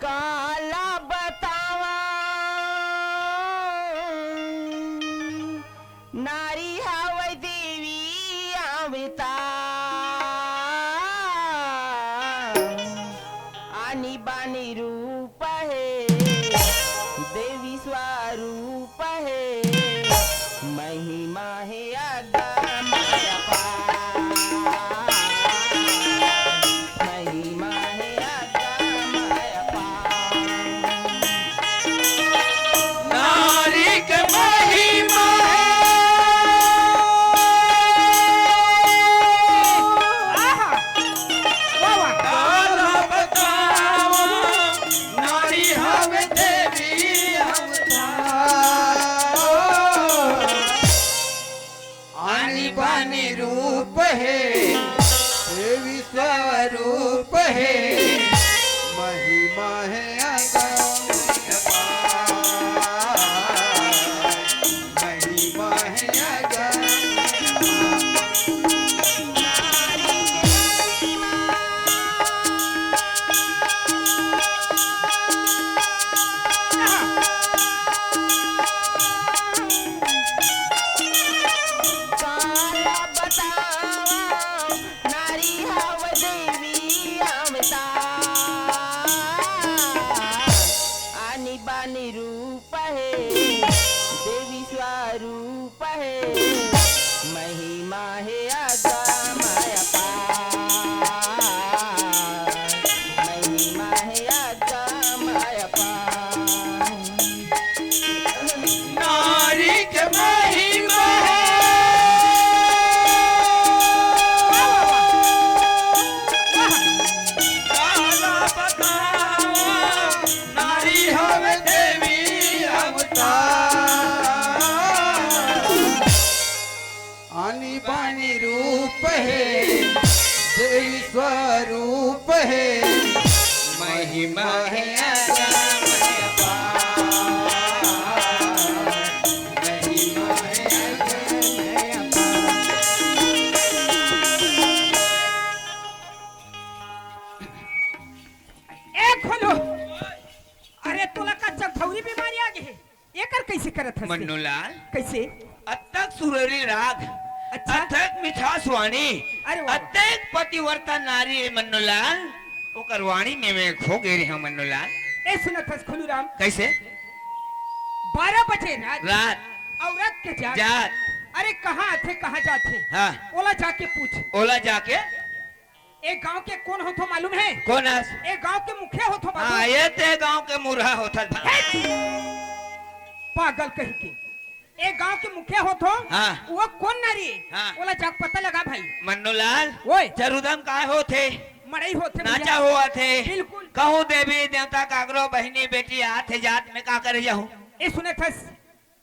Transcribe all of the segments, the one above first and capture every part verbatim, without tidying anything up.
काला बतावा, नारी हवय देवी अवतार, आनी बानी रूप हे, देवी स्वरूप हे, महिमा हे अगम अपार। महिमा हे अगम अपार। नारी के महिमा हे। आहा। वाह, वाह। काला बतावा, नारी हवे देवी अवतार। आनी बानी रूप हे, देवी स्वरूप हे, महिमा हे अगम अपार, महिमा हे अगम अपार। काला बतावा, नारी हव देवी अवतार। आनी बानी रूप हे, देवी स्वरूप हे, महिमा हे अगम अपार, महिमा हे अगम अपार। नारी के महिमा हे। काला बतावा, नारी हवे देवी अवतार। आनी बानी रूप हे, देवी स्वरूप हे, महिमा हे अगम अपार, महिमा हे अगम अपार। ए खोलू, अरे तोला का चौथौरी बीमारी आ गे हे? एकर कइसे करत हस? मन्नूलाल। कइसे? अतक सुरेली राग, अच्छा। अतक मिठास वाणी, अरे वाह। अतक पतिव्रता नारी हे मन्नूलाल, ओकर वाणी में मैं खो गे रेहेंव मन्नूलाल। ए सुनत हस खुलूराम? कइसे? बारह बजे रात, रात। औरत के जात। जात। अरे कहाँ आथे, कहाँ जाथे? हाँ। ओला जाके पूछ। ओला जाके ए गांव के कोन होथो मालूम हे? कोन हस? ए गांव के मुखिया होथो बाबू। हाँ, ए ते गांव के मुरहा होथस भाई। हे! पागल कहीं के। ए गांव के मुखिया होथो। हाँ। वो कोन नारी? हाँ। ओला जाके पता लगा भाई। मन्नूलाल, ओए। चरुदम काय होथे? मड़ई होथे भैया। नाचा होवत हे। बिल्कुल। कहूँ देवी देवता काकरो बहिनी बेटी आथे जात में का करे जाहूँ? ए सुनत हस?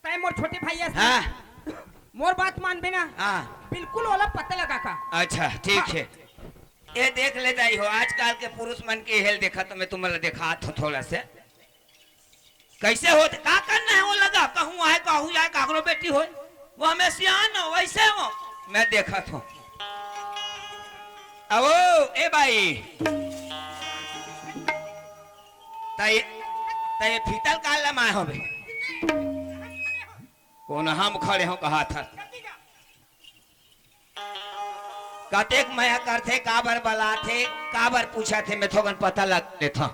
तैं मोर छोटे भाई अस ना। हाँ। मोर बात मानबे ना। हाँ। बिल्कुल ओला पता लगा का। अच्छा, ठीक हाँ। हे। ए देख ले दाई हो, आजकल के पुरुष मन के हेल देखत में तुमन ला देखात हों थोड़ा से। कइसे होथे, का करना हे वो लगा, कहूँ आए, कहूँ जाए, काकरो बेटी होय, वो हमें सियान हो, वइसे हो, मैं देखत हों। अवो, ए बाई, तैं, तैं फीतल काल लमाए होबे? कोन हम खड़े हों कहाथस? कतेक मया करथे, काबर बलाथे, काबर पूछथे, मैं थोकन पता लगा लेथों।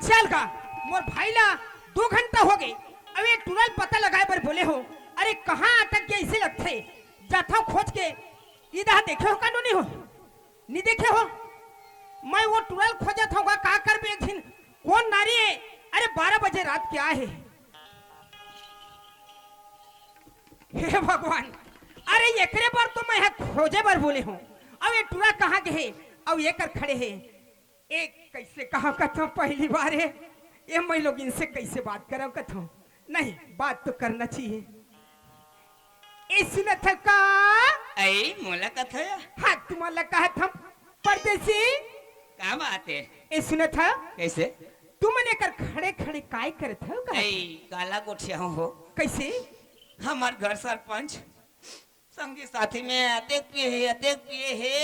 चल गा, मोर भाई ला दू घंटा हो गे, अउ ए टूरा ल पता लगाए बर बोले हों। अरे कहाँ अटक गे अइसे लगथे, जाथों खोज के। इदा देखे हो का नोनी हो? नी देखे हो? मैं वो टूरा ल खोजत हों गा, का करबे एक झिन कोन नारी हे, बारह बजे रात के आए हे। हे भगवान, अरे एकरे बर तो मैं ह खोजे बर बोले हूँ। अब ये टूरा कहाँ गे हे? अब ये कर खड़े हे। ए, कैसे कहा कथों, पहली बार हे। ए, मैं लोग इनसे कैसे बात करव कथों? नहीं, बात तो करना चाहिए। ए, सुनत हव का? ऐ, मोला कथो या? हाँ, तुम्हारा कहा था परदेसी। का बात हे? ए, सुनत हव? कैसे? तुमन एकर खड़े खड़े काय करत हव का? ऐ, काला गोठिया हो? कैसे? हमर घर सरपंच संगी साथी में अतेक पिए हे, अतेक पिए हे।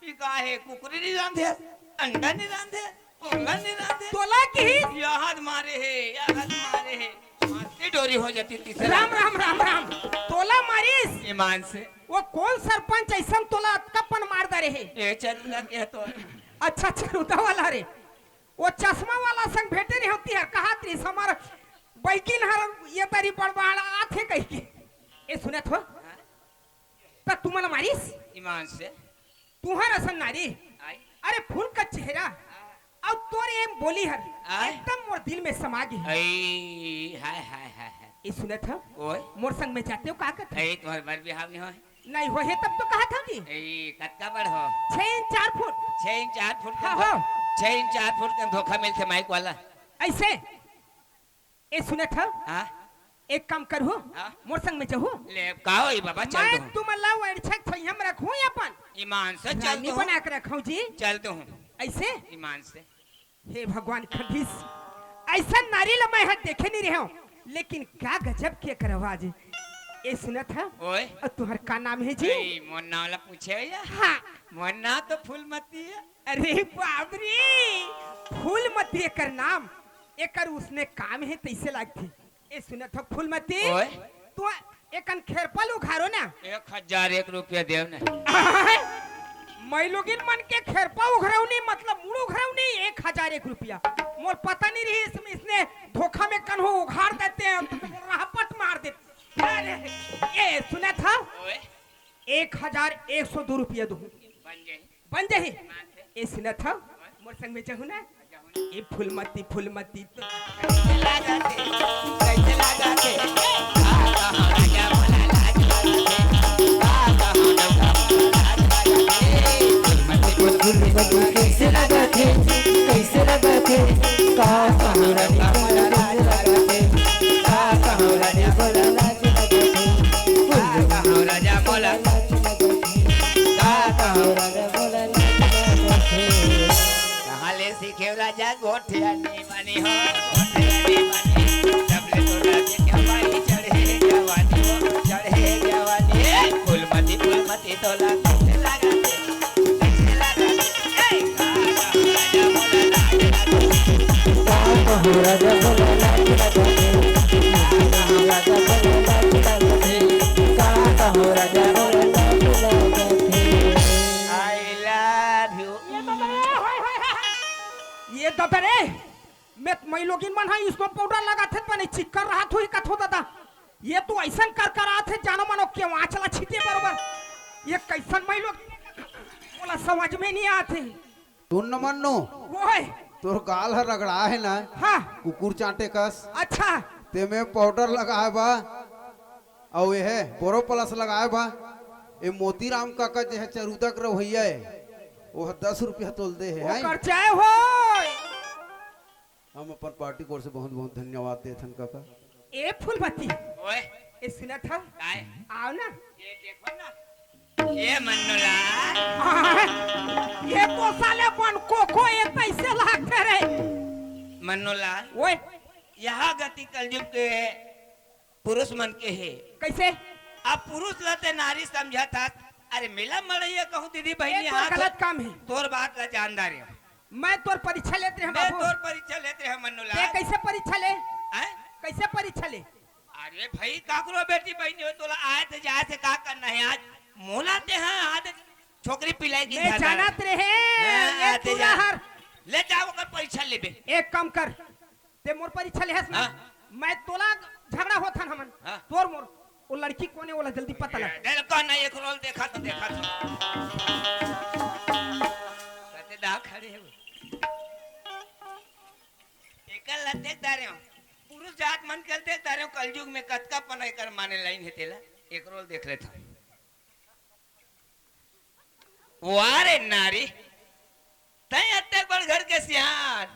ई का हे, कुकरी नहीं रांधे, अंडा नहीं रांधे, पोला नहीं रांधे। तोला किहिस? याहद मारे हे, याहद मारे हे। मारते डोरी हो जाती तीसरा। राम, राम, राम, राम। तोला मारिस? ईमान से। वो कौन सरपंच ऐसन तोला अतकापन मार दे रहे? ए, चरुदा के तो। अच्छा, चरुदा वाला रे। वो चश्मा वाला संग भेटे नहीं होती है, कहा त्री हमार बैकिन हर ये तरी बड़बड़ात हे कहि के। ए, सुनत हो? हाँ? त तुमन मारिस? ईमान से। तुहर असन नारी। आई। अरे फूल का चेहरा। हाँ। अउ तोर ए बोली हर। आय। एकदम मोर दिल में समा गे हे। आई, हाय, हाय, हाय, हाय। ए, सुनत हो? ओए। मोर संग में जाते हो का करते? ऐ, तुम्हारे बर बिहाव नहीं होय। नहीं होहे तब तो कहा था जी। ए, कतका बड़ हो? छह इंच चार फुट। छह इंच चार फुट के हाँ, धो-, हाँ। छह इंच चार फुट के धोखा मिलथे माइक वाला। ऐसे? ए, सुनत हव? हाँ? एक काम करहू, हाँ? मोर संग में जहू। ले, का होई बाबा, चल मैं दूँ। तुमन ला वैरछक थइहम रखहूँ अपन। ईमान से चल रानी दूँ। बना के रखहूँ जी। चल दूँ। ऐसे? ईमान से। हे भगवान खंडीस, ऐसा नारी ला मैं ह देखे नहीं रहे हूँ, लेकिन क्या गजब के करवाज। ए, सुनत हव? ओए। अउ तुहर का नाम हे जी? ए, मोर नाम ला पूछे भैया? हाँ। मोर नाम तो फूलमती हे। अरे बाप रे, फूलमती एकर नाम, एकर उसने काम हे तइसे लागथे। ए, सुनत हव फूलमती? ओए। तू एकन खेरपा ल उघारो ना। एक हजार एक रुपया देव ना। मैं लोगिन मन के खेरपा उघरव नहीं, मतलब मुड़ उघरव नहीं, एक हजार एक रुपया। मोर पता नहीं रही इसमें, इसने धोखा में कन्हो उघार देते हैं, तो राहपट मार देते। अरे, ए, सुनत हव? ओए। एक हजार एक सौ दो रुपया दूँ। बन जाही। बन जाही। ए, सुनत हव? मोर संग में जहू ना। ए, फूलमती, फूलमती तो फूलमती कैसे लागत हे, कैसे लागत हे, का कहूँ रानी बोला लाज लागत हे, का कहूँ रानी बोला लाज लागत हे, फूल का कहूँ राजा बोला। का कहूँ राजा बोला लाज लागत हे। कहाँ ले सीखे राजा गोठिया नी बनी हो, गोठिया नी बनी। जब ले तोरा के जवानी चढ़े, जवानी हो, चढ़े जवानी। फूलमती, फूलमती तोला कैसे लागत हे, कैसे लागत हे। ए, का कहूँ राजा बोला लाज लागत हे। का कहूँ राजा बोला लाज लागत हे। का कहूँ राजा बोला लाज लागत हे। का कहूँ राजा बोला लाज लागत हे। I love you। ये ददा रे, होय, होय, होय। ये ददा रे, मैं, मैं लोगिन मन हा इसको पाउडर लगाथे त बने चिक्कन राहत होही कथो ददा। ये तो अइसन कर कर आथे, जानो मानो के वाचला छिटे बरोबर। ये कइसन मैं लोग, मोला समझ में नहीं आथे। सुन न मन्नू, ओए। तोर गाल ह रगड़ा हे ना, हाँ। कुकुर चांटे कस। अच्छा। तेमे पाउडर लगाए बा, अउ एहे बोरोप्लस लगाए बा। ए मोतीराम काका जे हे चरूदा के रवैया हे, वो ह दस रुपया तोल दे हे, हैं? ओकर जय होय। हम अपन पार्टी कोर से बहुत बहुत धन्यवाद देथन काका। ए फूलमती। ओए। ए सुनत हव? काय? आव ना। ये देखो ना। ये मन्नूलाल। ये तो साले बन कोको ये कैसे लागथे रे? मन्नूलाल। ओए। यह गति कलयुग के पुरुष मन के हे। कैसे? अब पुरुष ला ते नारी समझत हस। अरे मिला मड़ैया कहूँ दीदी बहिनी ये तो हाथ गलत काम हे। तोर बात ला जानदार हे। मैं तोर परीक्षा लेत रहे मैं बाबू। तोर परीक्षा लेत रहे मन्नूलाल। ते कैसे परीक्षा ले? हैं? कैसे परीक्षा ले? अरे भाई, काकरो बेटी बहिनी हो, तोला आए थे जाए थे का करना हे आज? मोला ते हाँ, आज छोकरी पिलाई की मैं धंधा जानत रहे। रहे, हाँ, ये आते तू जा। हर ले जाओ, ओकर परीक्षा लेबे। एक काम कर, ते मोर परीक्षा ले हस ना? हाँ। मैं तोला झगड़ा होथन हमन। हाँ। तोर मोर, वो लड़की कोने वाला जल्दी पता लग। दे कौन है, एक रोल देखा तो, देखा तो। कहते दा खड़े हो। एकर ला देख डारे हो, पुरुष जात मन के देख डारे हो, कलयुग में कतका पन एकर माने लाइन हे तेला, एकरो ल देख लेथन। वाह रे नारी, तैं अतेक बड़ घर के सियान,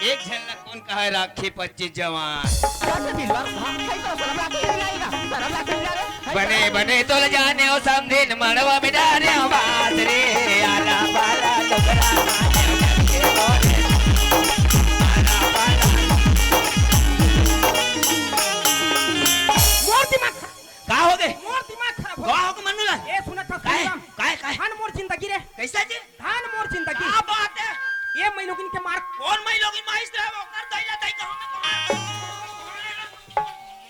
एक झन ला कोन कहय राखी पच्चीस जवान। बने बने तोल जाने ओ समधिन मड़वा में डारे ओ बात रे, आला बाला डोकरा। मोर दिमाग खराब। का हो गे? मोर दिमाग खराब हो का गे। हो गे मन्नू ला? ए, सुनत हस, काय? सुनत हस। काय, काय? धन मोर जिंदगी रे। कैसा जी? धन मोर जिंदगी। का बात हे? ए, मइलोगिन के मार। कोन मइलोगिन मारिस रे? ओकर दई ला दई कहूं मैं।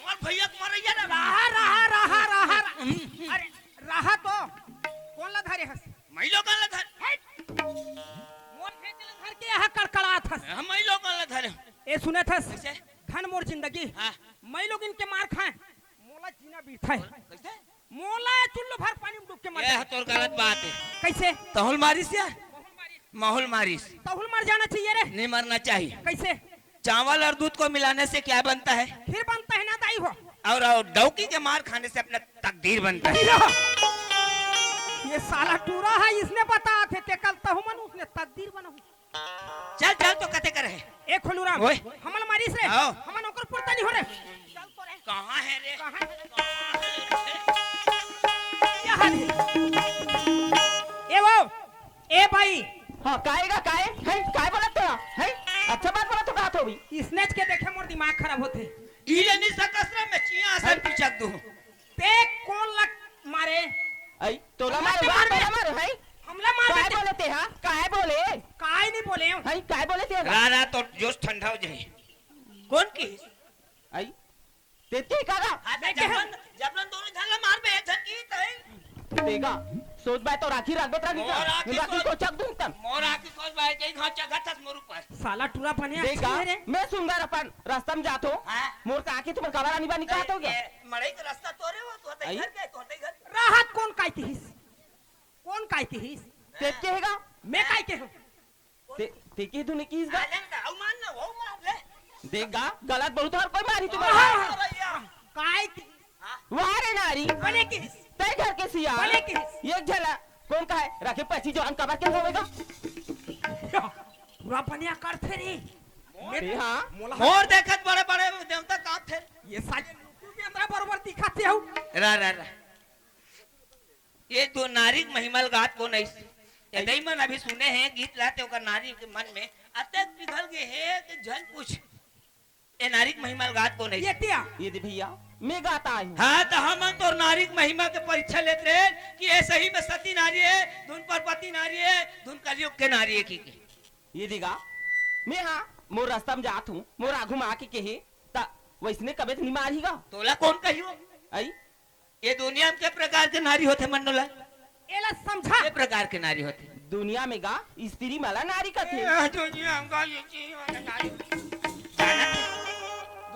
मोर भइया के मरइया रे। रहा, रहा, रहा, रहा, रहा। हम्म। अरे, रहा तो। कोन ला धरे हस? मइलोगन ला धरे। हट। मोर खेत ला धर के यहां कड़कड़ात हस। हां, मइलोगन ला धरे। ए, सुनत हस? कैसे? धन मोर जिंदगी। हां। मइलोगिन के मार खाए। मोला जीना बिरथा हे। कैसे? मोला चुल्लू भर पानी में डूब के मर ए, जाए। तोर गलत बात हे। कैसे? तहुल मारिस या? माहुल मारिस। तहुल मर जाना चाहिए रे। नहीं मरना चाहिए। कैसे? चावल और दूध को मिलाने से क्या बनता है? खीर बनता है ना दाई हो। और, और डौकी के मार खाने से अपना तकदीर बनता है। ये साला टूरा हे, इसने बता थे, ते कल तहु मन उसने तकदीर बनाऊ। चल, चल, तो कते करे हे? ए खोलूराम, ओए। हमन मारिस रे, आओ। हमन ओकर पुरता नहीं हो रे। चल तो रे। कहाँ हे रे? कहाँ हे रे? कहाँ हे रे? क्या हाल हे? ए वो, ए भाई। हाँ, काय गा, काय? हैं? काय बोलत हे? हैं? अच्छा बात बोलत हो, का तो भी? इसने के देखे मोर दिमाग खराब होथे। ई ले नहीं सकस रे, मैं चिया असन पिचक दूँ। ते कोन ला मारे? आई, तोला हमला मारे, ते मारे। तोला मारे, हई? हमला मार काय देते। बोले ते, हा? काय बोले? काय नहीं बोले हूँ। हई, काय बोले ते, हा? रा, रा, तो जोश ठंडा हो जाए। कोन की? आई, ते, ते का गा? हाँ, तो मैं जबरन, जबरन दोनों झन ला मार बे, एक झन की तई। ते का? सोच बाय तो राखी रख बे, राखी मोर का। राखी राखी सोच, को चक दूँ तन। मोर राखी सोच बाय, के घाव चघत हस मोर ऊपर। साला टूरा बने देख अच्छी गा, है रे। मैं सुंदर अपन रास्ता में जात हो। हाँ। मोर का आके तुम्हारे काला रानी बानी कहा तो क्या? ए, मड़ई के रास्ता तोरे हो, तो तई आई? घर के, तो तई घर। राहत कोन काय किहिस? कोन काय किहिस? ते के हे गा? मैं काय के हूँ? ते, ते के तूने किहिस गा? आले ना, आऊ मान ना, वो मान ले। देख गा, गलत बोलू तो हर कोई मारी तुम्हारे। हाँ, हाँ, हाँ। काय किहिस? वाह रे नारी। बने किहिस? तई घर के सिया। बने किहिस? ये झला, कोन का है? राखे पसी जवान कबर के होवेगा? पूरा बनिया करथे रे। अरे हाँ। मोला मोर देखत बड़े बड़े देवता कांपथे। ये साले लुकू के अंदर बरोबर दिखाथे हूँ। रा, रा, रा। ये तो नारी के महिमा ल गात कोन अइस? ये दई मन अभी सुने हे गीत ला ते ओकर नारी के मन में अतेक पिघल गे हे कि झन पूछ। ये नारी के महिमा ल गात कोन अइस? ये तिया। ये दे भैया, मैं गाता हूँ। हाँ, तो हमन तोर नारी के महिमा के परीक्षा लेत रहे कि ये सही में सती नारी हे, धुन परपति नारी हे, धुन कलयुग के नारी हे की, की। ये देगा, मैं हाँ, मोर रास्ता में जात हूँ, मोर आगू में आके कहे, ता वैसने कबे तो नहीं मारी गा। तोला कोन कहियो? आई? ये दुनिया में के प्रकार के नारी होथे मन्नू ला? एला समझा। के प्रकार के नारी होथे? दुनिया में गा स्त्री मला नारी कथे। ए, दुनिया में गा ये चीज वाला नारी।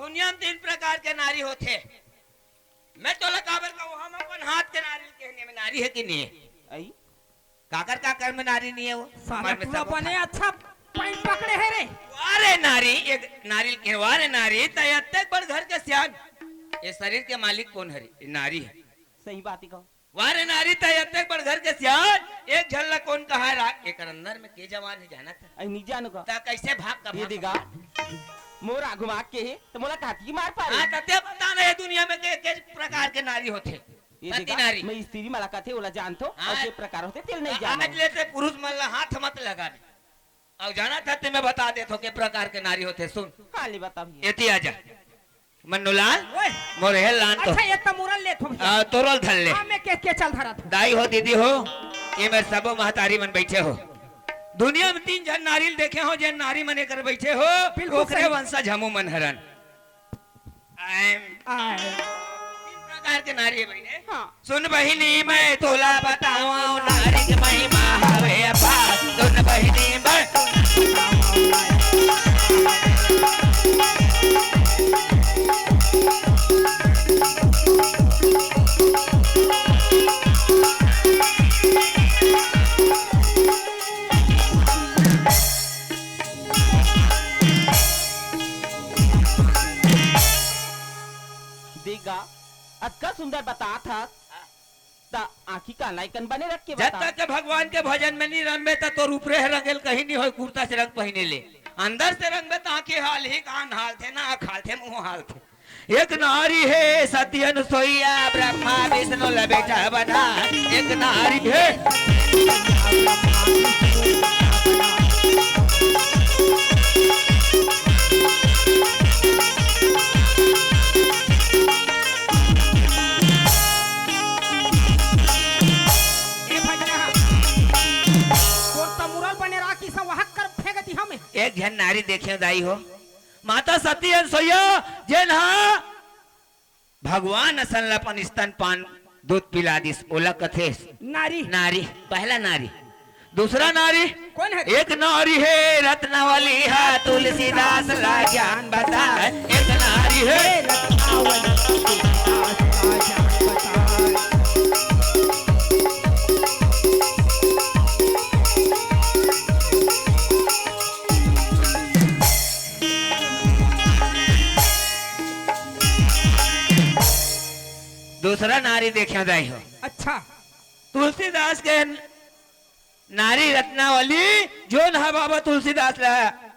दुनिया में तीन प्रकार के नारी होथे। मैं तोला काबर कहूँ, हम अपन हाथ के नारी ल कहने में नारी हे कि नहीं हे? आई? काकर काकर में नारी नहीं हे वो? साला हमार में पूरा सब बने था। अच्छा पॉइंट पकड़े हे रे। वाह रे नारी, एक नारी ल कहे, वाह रे नारी, तई अतेक बड़ घर के सियान। ये शरीर के मालिक कोन हरे? ये नारी हे। सही बात ही कहो। वाह रे नारी, तई अतेक बड़ घर के सियान, एक झन ला कोन कहा रा-, एकर अंदर में के जवान हे जानत हे? आई नहीं जानो का। ता कैसे भाग का ये भाग देगा, का? मोर आगू में आके हे, तो मोला काटी मार पारे। हाँ, तते बता ना, ये दुनिया में के, के प्रकार के नारी होथे? ये सती देगा, नारी। मैं स्त्री मला कथे, ओला जानथो, हाँ। और के प्रकार होथे, तेल नहीं आ-, जानो। आज ले ते पुरुष मन ला हाथ मत लगा दे। अउ जानत हस ते मैं बता देथों के प्रकार के नारी होथे, सुन। हाँ, ले बता भैया। एती आजा। मन्नूलाल, ओए। मोर हेल लान तो। अच्छा, ये तमूरा ले थो भैया। आ, तोरल धर ले। हाँ, मैं के, के चल धरा थो। दाई हो, दीदी हो, ये मैं सबो महतारी मन बैठे हो। दुनिया में तीन झन नारी ल देखे हो, जेन नारी मन एकर बैठे हो, बिल्कुल ओकरे सही। वंशज हमू मन हरन। आय। आय। तीन प्रकार के नारी हे बहिनी। हाँ। सुन बहिनी मैं तोला बतावं, नारी के महिमा हवे अपार। सुन बहिनी मैं अतका सुंदर बतात हस, त आँखी कान ला एकन बने रख के जब बता। तक के भगवान के भजन में नहीं रंगबे, त तोर ऊपरे ह रंगेल कहीं नहीं होय। कुर्ता से रंग पहिने ले, अंदर से रंगबे त आँखी हालही, कान हालथे, नाक हालथे, मुँह हालथे। एक नारी हे सती अनसुईया, ब्रह्मा विष्णु ल बेटा बना। एक नारी हे। ए भजना, तोर त मुरल बने राखी स वहक कर फेंक दी हमें। एक झन नारी देखे दाई हो, माता सती अनसुईया, जेन हा भगवान असन ल अपन स्तनपान दूध पिला दिस, ओला कथे नारी। नारी, पहला नारी। दूसरा नारी, कोन हरे? एक नारी हे रत्नावली हा, तुलसीदास ला ज्ञान बता। एक नारी हे। हे रत्नावली, तुलसीदास ला ज्ञान बता। दूसरा नारी देखे दाई हो। अच्छा। तुलसीदास के नारी रत्नावली, जोन ह बाबा तुलसीदास ला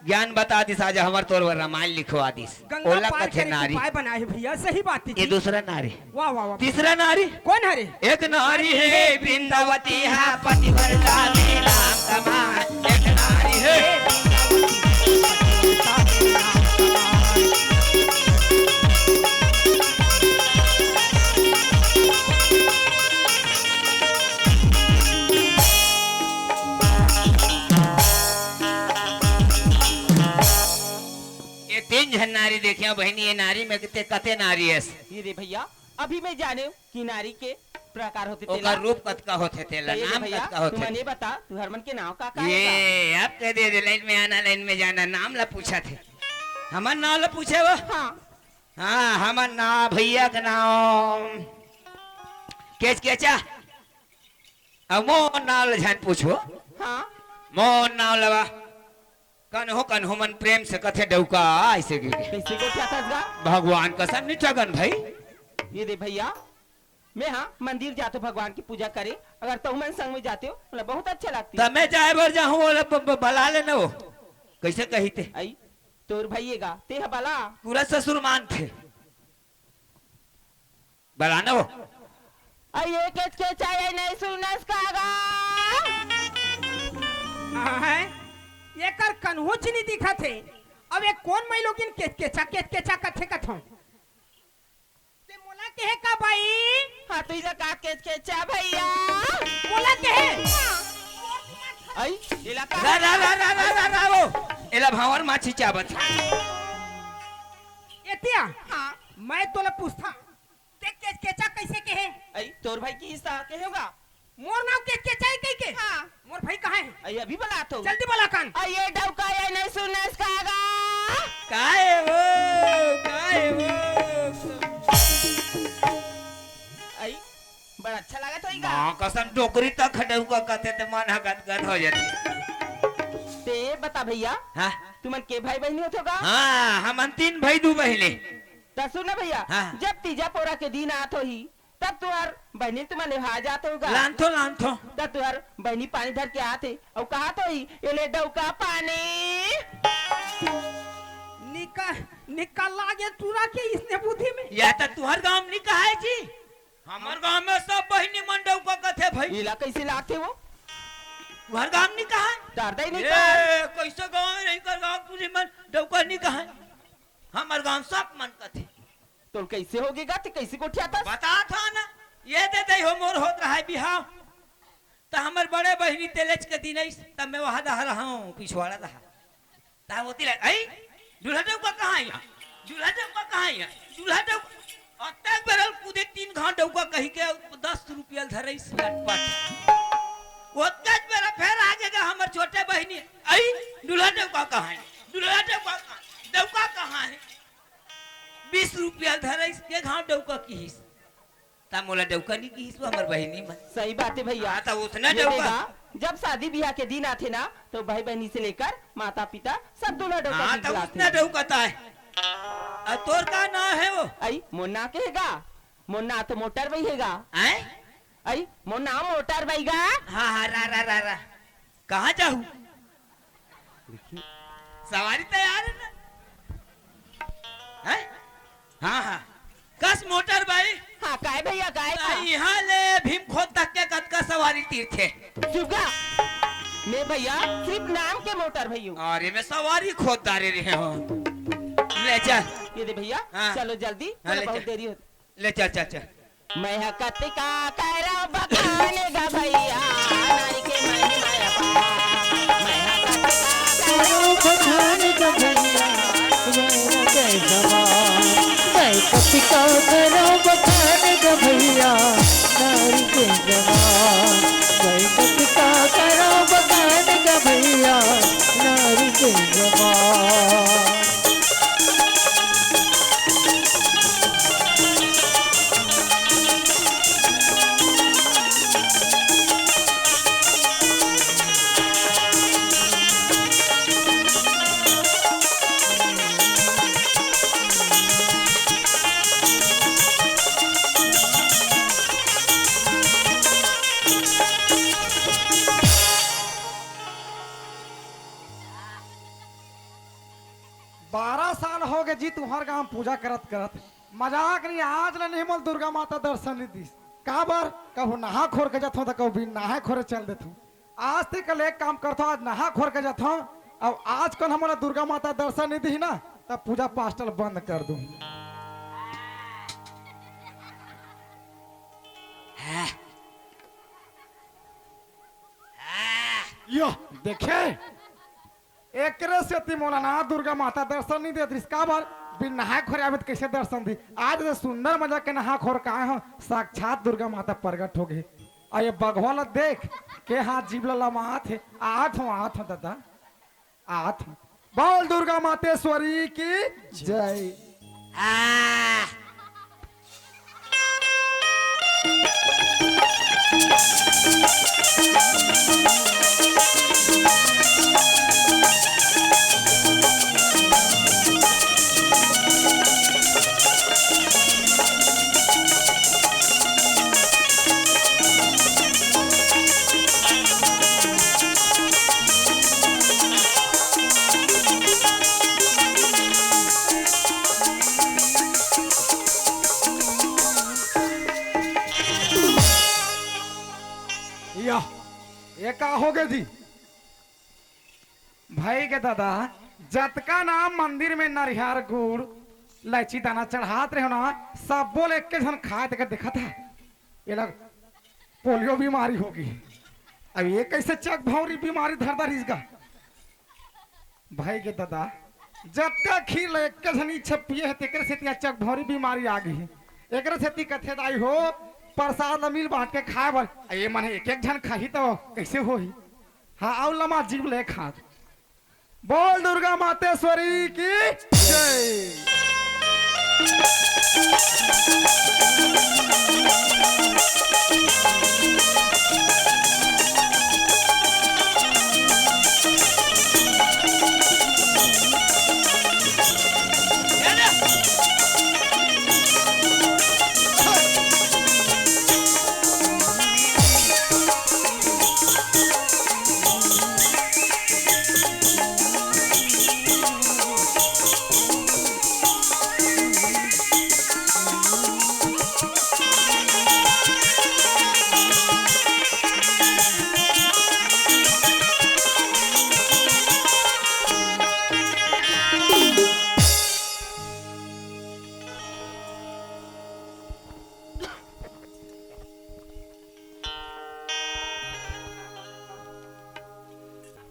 ज्ञान बता दिस, आज हमर तोर बर रामायण लिखवा दिस। गंगा ओला पार कथे करे के नारी। उपाय बनाए हे भैया, सही बात हे ये जी। दूसरा नारी। वाह, वाह, वाह। तीसरा नारी। कोन हरे? एक नारी हे वृंदावती हा, पतिव्रता में नाम कमाए। एक नारी हे। ये तीन झन नारी देखिया बहिनी, ये नारी में कितने कते नारी हे। ये रे भैया, अभी मैं जाने कि नारी के प्रकार होथे ओकर तेला। रूप कतका होथे तेला, तो ये रे नाम भैया, कतका होथे। तुमन ये बता, तुहर मन के नाम का का हे? ये आप कह दे, लाइन में आना, लाइन में जाना, नाम ला पूछा थे। हमर नाम ला पूछे वो? हाँ। हाँ, हमर नाम, भैया के नाम केचकेचा। अब मोर नाम ला झन पूछो। हाँ। मोर नाम लवा कन्हो कन्हो मन प्रेम से कथे डौका, ऐसे गिर गे। कैसे गोठियाथस गा? भगवान कसम नहीं ठगन भाई। ये दे भैया, मैं हाँ मंदिर जाते भगवान की पूजा करे, अगर तुमन संग में जाते हो, मतलब बहुत अच्छा लगती है। त मैं जाए बर जाहूँ, ओला ब-, ब-, बला लेना वो। कैसे कही थे? आई, तोर भाई ये गा, ते हा बला। पूरा ससुर मान थे। बला ना वो। अरे ये केचकेचा, ये नहीं सुनस का गा? हाँ, है। ये कर कन्होच नहीं दिखत हे। अब ये कोन मई लोगिन केचकेचा, केचकेचा कथे कथों? ते मोला कहे का बाई? हाँ, तू इला का केचकेचा भैया? मोला कहे? आई, इला का? रा, रा, रा, वो। एला भांवर माछी चाबत। एतिया? हाँ। मैं तोला पूछता। ते केचकेचा कैसे कहे? अई, तोर भाई की हिस्सा कहे होगा। मोर नाव केचकेचा हे कहि के? हाँ। मोर भाई कहाँ हे? अई, अभी बलात हो। जल्दी बला कान। अई, ये डौका, ये नहीं सुनस का गा? काय वो, काय वो? अई, बड़ा अच्छा लागत होई गा। माँ कसम, डोकरी तक डौका कथे ते मन ह गदगद हो जाथे। ते बता भैया, हाँ? तुमन के भाई बहिनी होथो गा? हाँ, हमन तीन भाई दू बहिनी। त सुन ना भैया, हाँ। जब तीजा पोरा के दिन आत होही, तब तुहर बहिनी तुमन ले हा जात होगा। लानथो, लानथो। तब तुहर बहिनी पानी धर के आत हे, अउ कहात होही, "ये ले डौका पानी।" निका-, निकल लागे टूरा के इसने बुद्धि में। या त तुहर गांव में नी कहाय जी, हमर गांव में सब बहिनी मन डौका कथे भाई। इला कैसे लागथे वो? तुहर गांव में नी कहाय? डरदा ही नहीं ए, कहाय। कैसे गांव में नहीं कर गांव टूरी मन डौका नी कहाय? हमर गांव सब मन कथे। तोर कैसे होगे गा, ते कैसे गोठियाथस? बतात हंव ना, ये दे दे हो मोर होत रहा बिहाव, त हमर बड़े बहिनी तेलेच के दिन आइस, तब मैं वहां दहा रहा हूं, पिछवाड़ा दहा। ता होती ले, "आई, दूल्हा डौका कहां हे? दूल्हा डौका कहां हे? दूल्हा डौका।" अतक बेरल कूदे तीन घांव डौका कहि के दस रुपया धरइस लटपट। ओतकच बेरा फेर आगे गा हमर छोटे बहिनी, "आई, दूल्हा डौका कहां हे? दूल्हा डौका कहां हे? डौका कहां हे?" बीस रुपया धरइस, के घांव डौका किहिस। ता मोला डौका नी किहिस, वो हमर बहिनी मन। सही बात हे भैया। हाँ, ता उसने ये डौका। देखा, जब शादी बिहा के दिन आथे ना, तो भाई बहिनी से लेकर माता पिता सब दूल्हा डौका हाँ, ता उसने डौका ता हे। अउ तोर का नाव हे वो? आई, मोर नाव के हे गा? मोर नाम तो मोटर बाई हे गा। आय? अई, मोर नाम मोटर बाई गा। हाँ, हाँ, रा, रा, रा, रा। कहाँ जाहू? देखिए। सवारी तैयार हे ना? हैं? हाँ, हाँ। कस मोटर बाई? हाँ, काय भैया, काय त का? इहाँ ले भीम खोत तक के कतका सवारी तीरथे? जुगा। मैं भैया सिर्फ नाम के मोटर भैया। अरे, मैं सवारी खोत डारे रहे हँव। ले चल। ये दे भैया, हाँ। चलो जल्दी, हाँ, ले बहुत चल। देरी होत। ले चल, चल, चल। मैं ह कतिका करँव बखान गा भैया, नारी के महिमा अपार। मैं ह कतिका करँव बखान गा भैया, नारी के जवान। मैं कतिका करँव बखान गा भैया, नारी के जवान। मैं कतिका करँव बखान गा भैया, नारी के जवान। बारह साल होगे जी तुम्हर गाँव पूजा करत करत। मजाक नहीं, आज ले नहीं मोला दुर्गा माता दर्शन नहीं दिस। काबर? कभू नहा खोर के जाथँव त कभू बिन नहाए खोरे चल देथँव। आज ते कल एक काम करथँव, आज नहा खोर के जाथँव, अउ आज कल हमला दुर्गा माता दर्शन नहीं दिही ना, तब पूजा पास्टल बंद कर दूँ। यो, देखे? एकरे सेती मोला ना दुर्गा माता दर्शन नहीं देत रिहिस। काबर? बिन नहाए खोरे आबे त कइसे दर्शन दी? आज तो सुंदर मजा के नहा खोर के आए हँव, साक्षात दुर्गा माता प्रगट होगे। अउ ये बघवा ला देख के हाथ जीभ ला लमात हे। आत हँव, आत हँव दादा, आत हँव। बोल दुर्गा मातेश्वरी की जय। आ। या, ये का होगे जी? भई गे दादा, जतका ना मंदिर में नरियर गुड़, लइची दाना चढ़ात रहेंव ना, सबो ल एके झन खात के देखत हे। ये लग पोलियो बीमारी होगे। अब ये कइसे चकभौंरी बीमारी धर डारिस गा? भई गे दादा, जतका खीर ल एके झन इच्छा पिए हे, तेकरे सेती आज चकभौंरी बीमारी आ गे हे। एकरे सेती कथे दाई हो, परसाद ल मिल बांट के खाए बर। अ, ये मन एक एक झन खाही त कइसे होही? हाँ, अउ लमात जीभ ले खात। बोल दुर्गा मातेश्वरी की जय।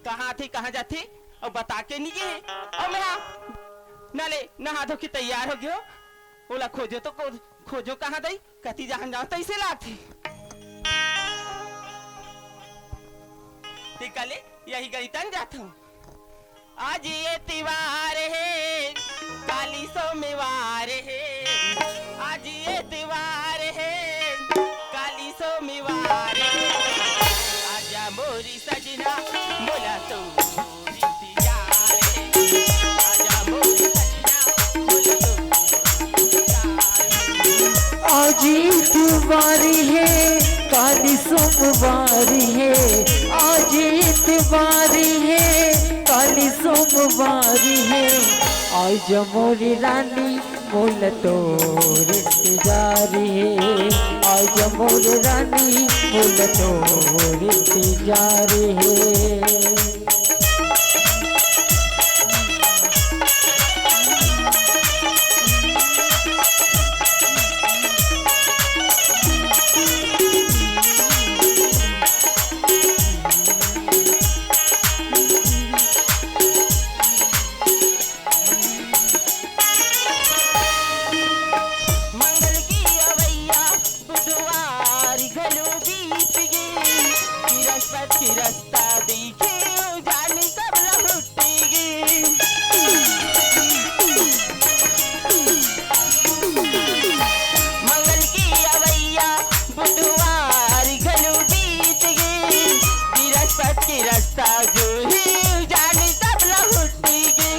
कहाँ थे, कहाँ जाथे, अउ बता के नहीं गे हे। अउ मैं हा, ना ले, नहा धो के तैयार हो गयो। ओला खोजो तो को-, खोजो कहाँ दई, कति जहाँ जाओ, तइसे लागथे। ते कले, यही गली तन जाथो। आज ये तिवार हे, काली सोमवार हे। आज ये तिवार हे, काली सोमवार हे। आजा मोरी सजना, मोला तो इंतजार हे। आजा मोरी सजना, मोला तो इंतजार हे। आज आजा मोरी रानी, मोला तोर इंतजार हे। आजा मोरी रानी, मोला तोर इंतजार हे। मंगल की अवैया बुधवार घलो बीत गे, बृहस्पति के रस्ता देखे, जानी कब लहुट गे। मंगल की अवैया बुधवार घलो बीत गे, बृहस्पति के रस्ता जो हे, जानी कब लहुट गे।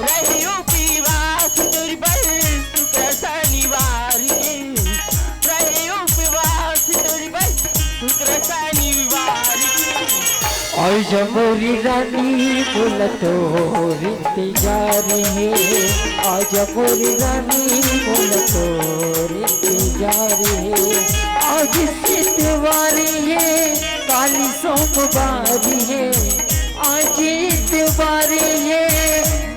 रहे उपवास तोर बर शुक्र शनिवार के, रहे उपवास तोर बर शुक्र शनिवार के। आजा मोरी रानी, मोला तोर इंतजार हे। आजा मोरी रानी, मोला तोर इंतजार हे। आज इतवार हे, काली सोमवार हे। आज इतवार हे,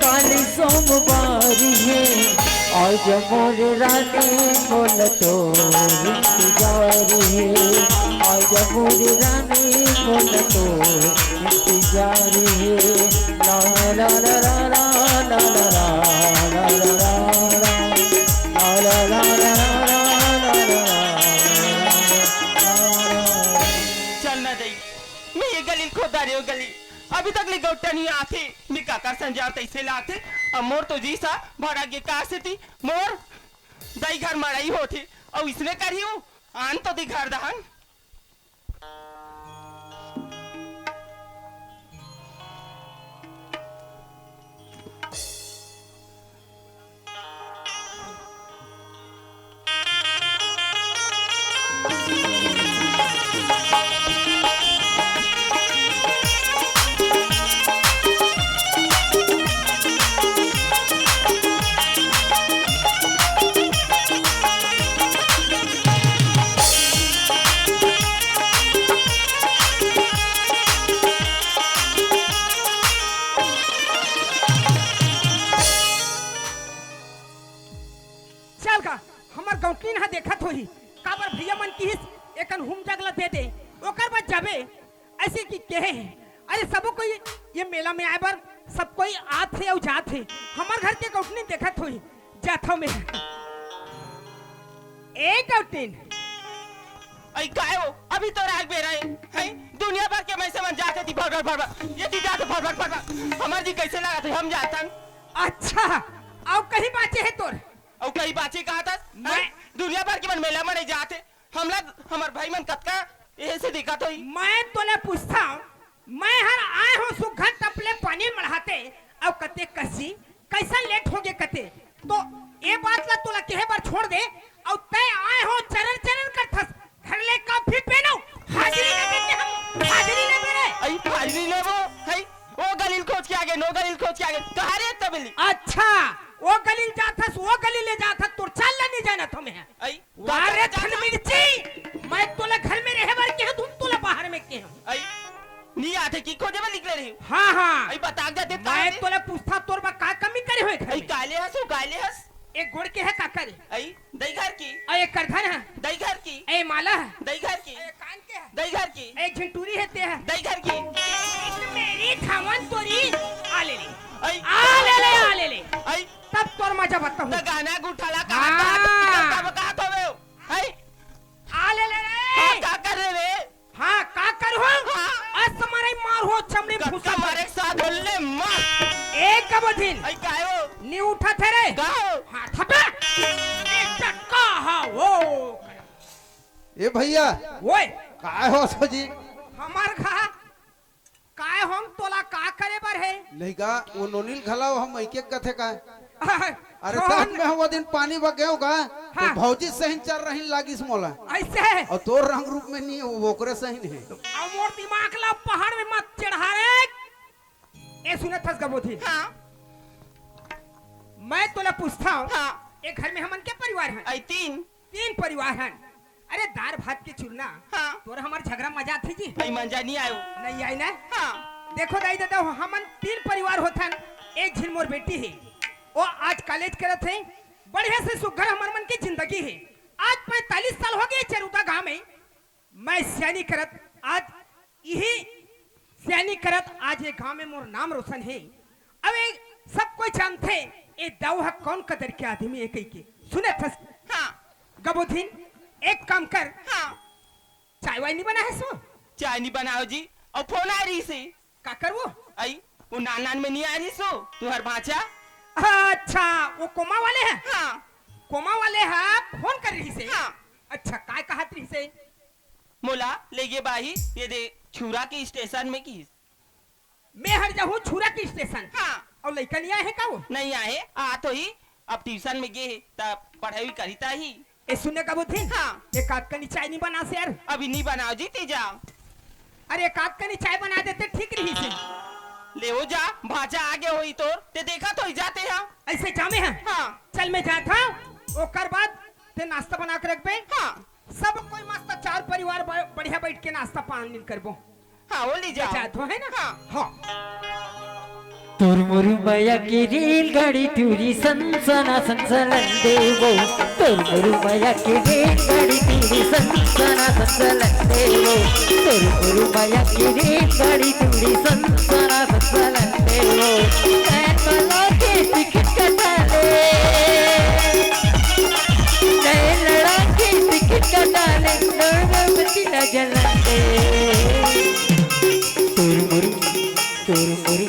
काली सोमवार हे। आजा मोरी रानी, मोला तोर इंतजार हे। आजा मोरी रानी, मोला तोर इंतजार हे। ला ला ला ला ला। चल ना दई, मैं ये गली खोदा रे, वो गली। अभी तक ले गौटा नहीं आथे, मैं काकर संजार तैसे लाथे। अब मोर तो जी सा भरा गे का सेती, मोर दई घर मड़ई होथे, अउ इसने करियो, आन तो दी घर दहन। चल का, हमर गौंटिन ह देखत होही, काबर भैया मन किहिस, एकन हुम जग ल दे दे, ओकर बाद जाबे, अइसे कि केहे हे। अरे सबो कोई ये मेला में आए बर, सब कोई आत हे अउ जात हे, हमर घर के गौंटिन देखत होही, जाथव में। ए गौंटिन। अई काय हो, अभी तो राग बेरा हे, हैं? दुनिया भर के मइनसे मन जात हे ती भर भर भर भर, ये ती जात हे भर भर भर भर, हमर जी कइसे लागत हे, हम जाथन। अच्छा, अउ कहीं बाचे हे तोर? अउ कहीं बाचे कहा था? मैं हैं? दुनिया भर के मन मेला में नहीं जात हे, हमला, हमर भाई मन कतका एहे से देखत होही। मैं तोले पूछथंव, मैं हर आए हों सुग्घर टप ले पानी मढ़ाते, अउ कते कसी, कइसन लेट होगे कते। तो ए बात ला तोला केहे बर छोड़ दे, अउ तैं आए हों चरर चरर करथस, घर ले काफी पेनो, हाजिरी लेबे के हम, हाजिरी लेबे रे। अई हाजिरी लेबो, हई, ओ गलील खोज के आगे, नो गलील खोज के आगे, कहा रे तबेली? अच्छा, ओ गलील जाथस, ओ गलील ले जाथस, तोर चाल ला नहीं जानत हमें। अई वाह रे थन मिर्ची, मैं तोला घर में रहे बर केहेंव, तुम तोला बाहर में केहेंव। अई, नी आथे कि खोजे बर निकले रही? हाँ, हाँ। अई बता के जाते मैं तोला पूछथंव तोर बर का कमी करे होय घर अई में? काले हस, वो काले हस? एक गोड़ के हे काकर? अई दई घर की। अई एक करधन हे? दई घर की। ए माला हे? दई घर की। ए कान के हे? दई घर की। ए झिंटूरी हे ते हे? दई घर की। एक मेरी धावन तोरी आ ले ले। अई आ ले ले, आ ले ले। अई तब तोर मजा बताहूँ। त गाना गुठाला कहा हाँ। कहा तो कहा तो वे। हाय। आ ले ले रे। हाँ, का कर रहे रे? हाँ, का कर हो? हाँ। अस मारे मार हो, चमड़ी में कक्का फुसा मारे के साथ बोल ले, मार। एक कबो दिन। आई काय हो? नी उठा थे रे। का हो? हाँ, थपे। एक टक्का, हाँ, वो। ए भैया। ओए। काय हो सो जी? हमार खा। काय हों तोला का करे बर हे? नहीं का, वो नोनिल घलाव हम एक एक कथे का। अरे छोड़। तब मैं वो दिन पानी बगेव का, तो हाँ। भौजी सहिन चर रहिन लागिस मोला। अइसे? अउ तोर रंग रूप में नहीं, वो ओकरे सहिन हे। अउ मोर दिमाग ला पहाड़ में मत चढ़ा रे। ए सुनत हस गबोधी? हाँ। मैं तोला पूछथंव, हाँ। ए घर में हमन के परिवार हन? अई तीन। तीन परिवार हन। अरे, दार भात के चूरना। हाँ। तोर हमर झगरा मजा आथे जी? अई मंजा नहीं आयो। नहीं आई ना? हाँ। देखो दाई ददा, हमन तीन परिवार होथन, एक झिन मोर बेटी हे, वो आज कॉलेज करत हे, बढ़िया से सुघर हमर मन के जिंदगी हे। आज पैंतालीस साल हो गए चरुदा गांव में, मैं सियानी करत आज इही सियानी करत आज ये गांव में मोर नाम रोशन हे। अब ये सब कोई जानथे, ये दाऊ ह कौन कदर के आदमी हे कहिके। सुने थस? हाँ। गबोधिन, एक काम कर। हाँ। चाय वाय नहीं बनाए हस? चाय नहीं बनायो जी, अउ फोन आय रहिस हे। का करवो? अई, वो नान नान में नहीं आय रहिस हे, तुंहर भांचा। अच्छा, वो कोमा वाले हे? हाँ। कोमा वाले ह फोन करे रहिस हे? हाँ। अच्छा, काय कहत रहिस हे? मोला लेगे बाही, ये दे छुरा के स्टेशन में किहिस। मैं हर जाहूँ छुरा के स्टेशन? हाँ। अउ लइका नहीं आए हे का वो? नहीं आए हे, आत होही, अब ट्यूशन में गे हे, त पढ़ाई करही त आही। ए सुने गबोधिन? हाँ। एक आध कनी चाय नहीं बनास यार? अभी नहीं बनाओ जी, तें जा। अरे एक आध कनी चाय बना देते ठीक रहिस हे। ले वो जा, भांचा आगे होही तोर, तें देखत होही जाते हा। अइसे जामे हा? हाँ। चल मैं जात हंव, ओकर बाद तें नाश्ता बना के रखबे। हाँ। सब कोई मस्त चार परिवार ब-, बढ़िया बैठ के नाश्ता पानी करबो। हाँ, वो ले जाओ। जात हो, है ना? हाँ। हाँ। तोर मोर मया के रेलगाड़ी टूरी सनसना सनसलन देवो। तोर मोर मया के रेलगाड़ी टूरी सनसना सनसलन देवो। तोर मोर मया के रेलगाड़ी टूरी सनसना सनसलन देवो। नैन लड़ा के टिकट कटा ले। नैन लड़ा के टिकट कटा ले। नैन बची ना जलन दे। तोर मोर, तोर मोर,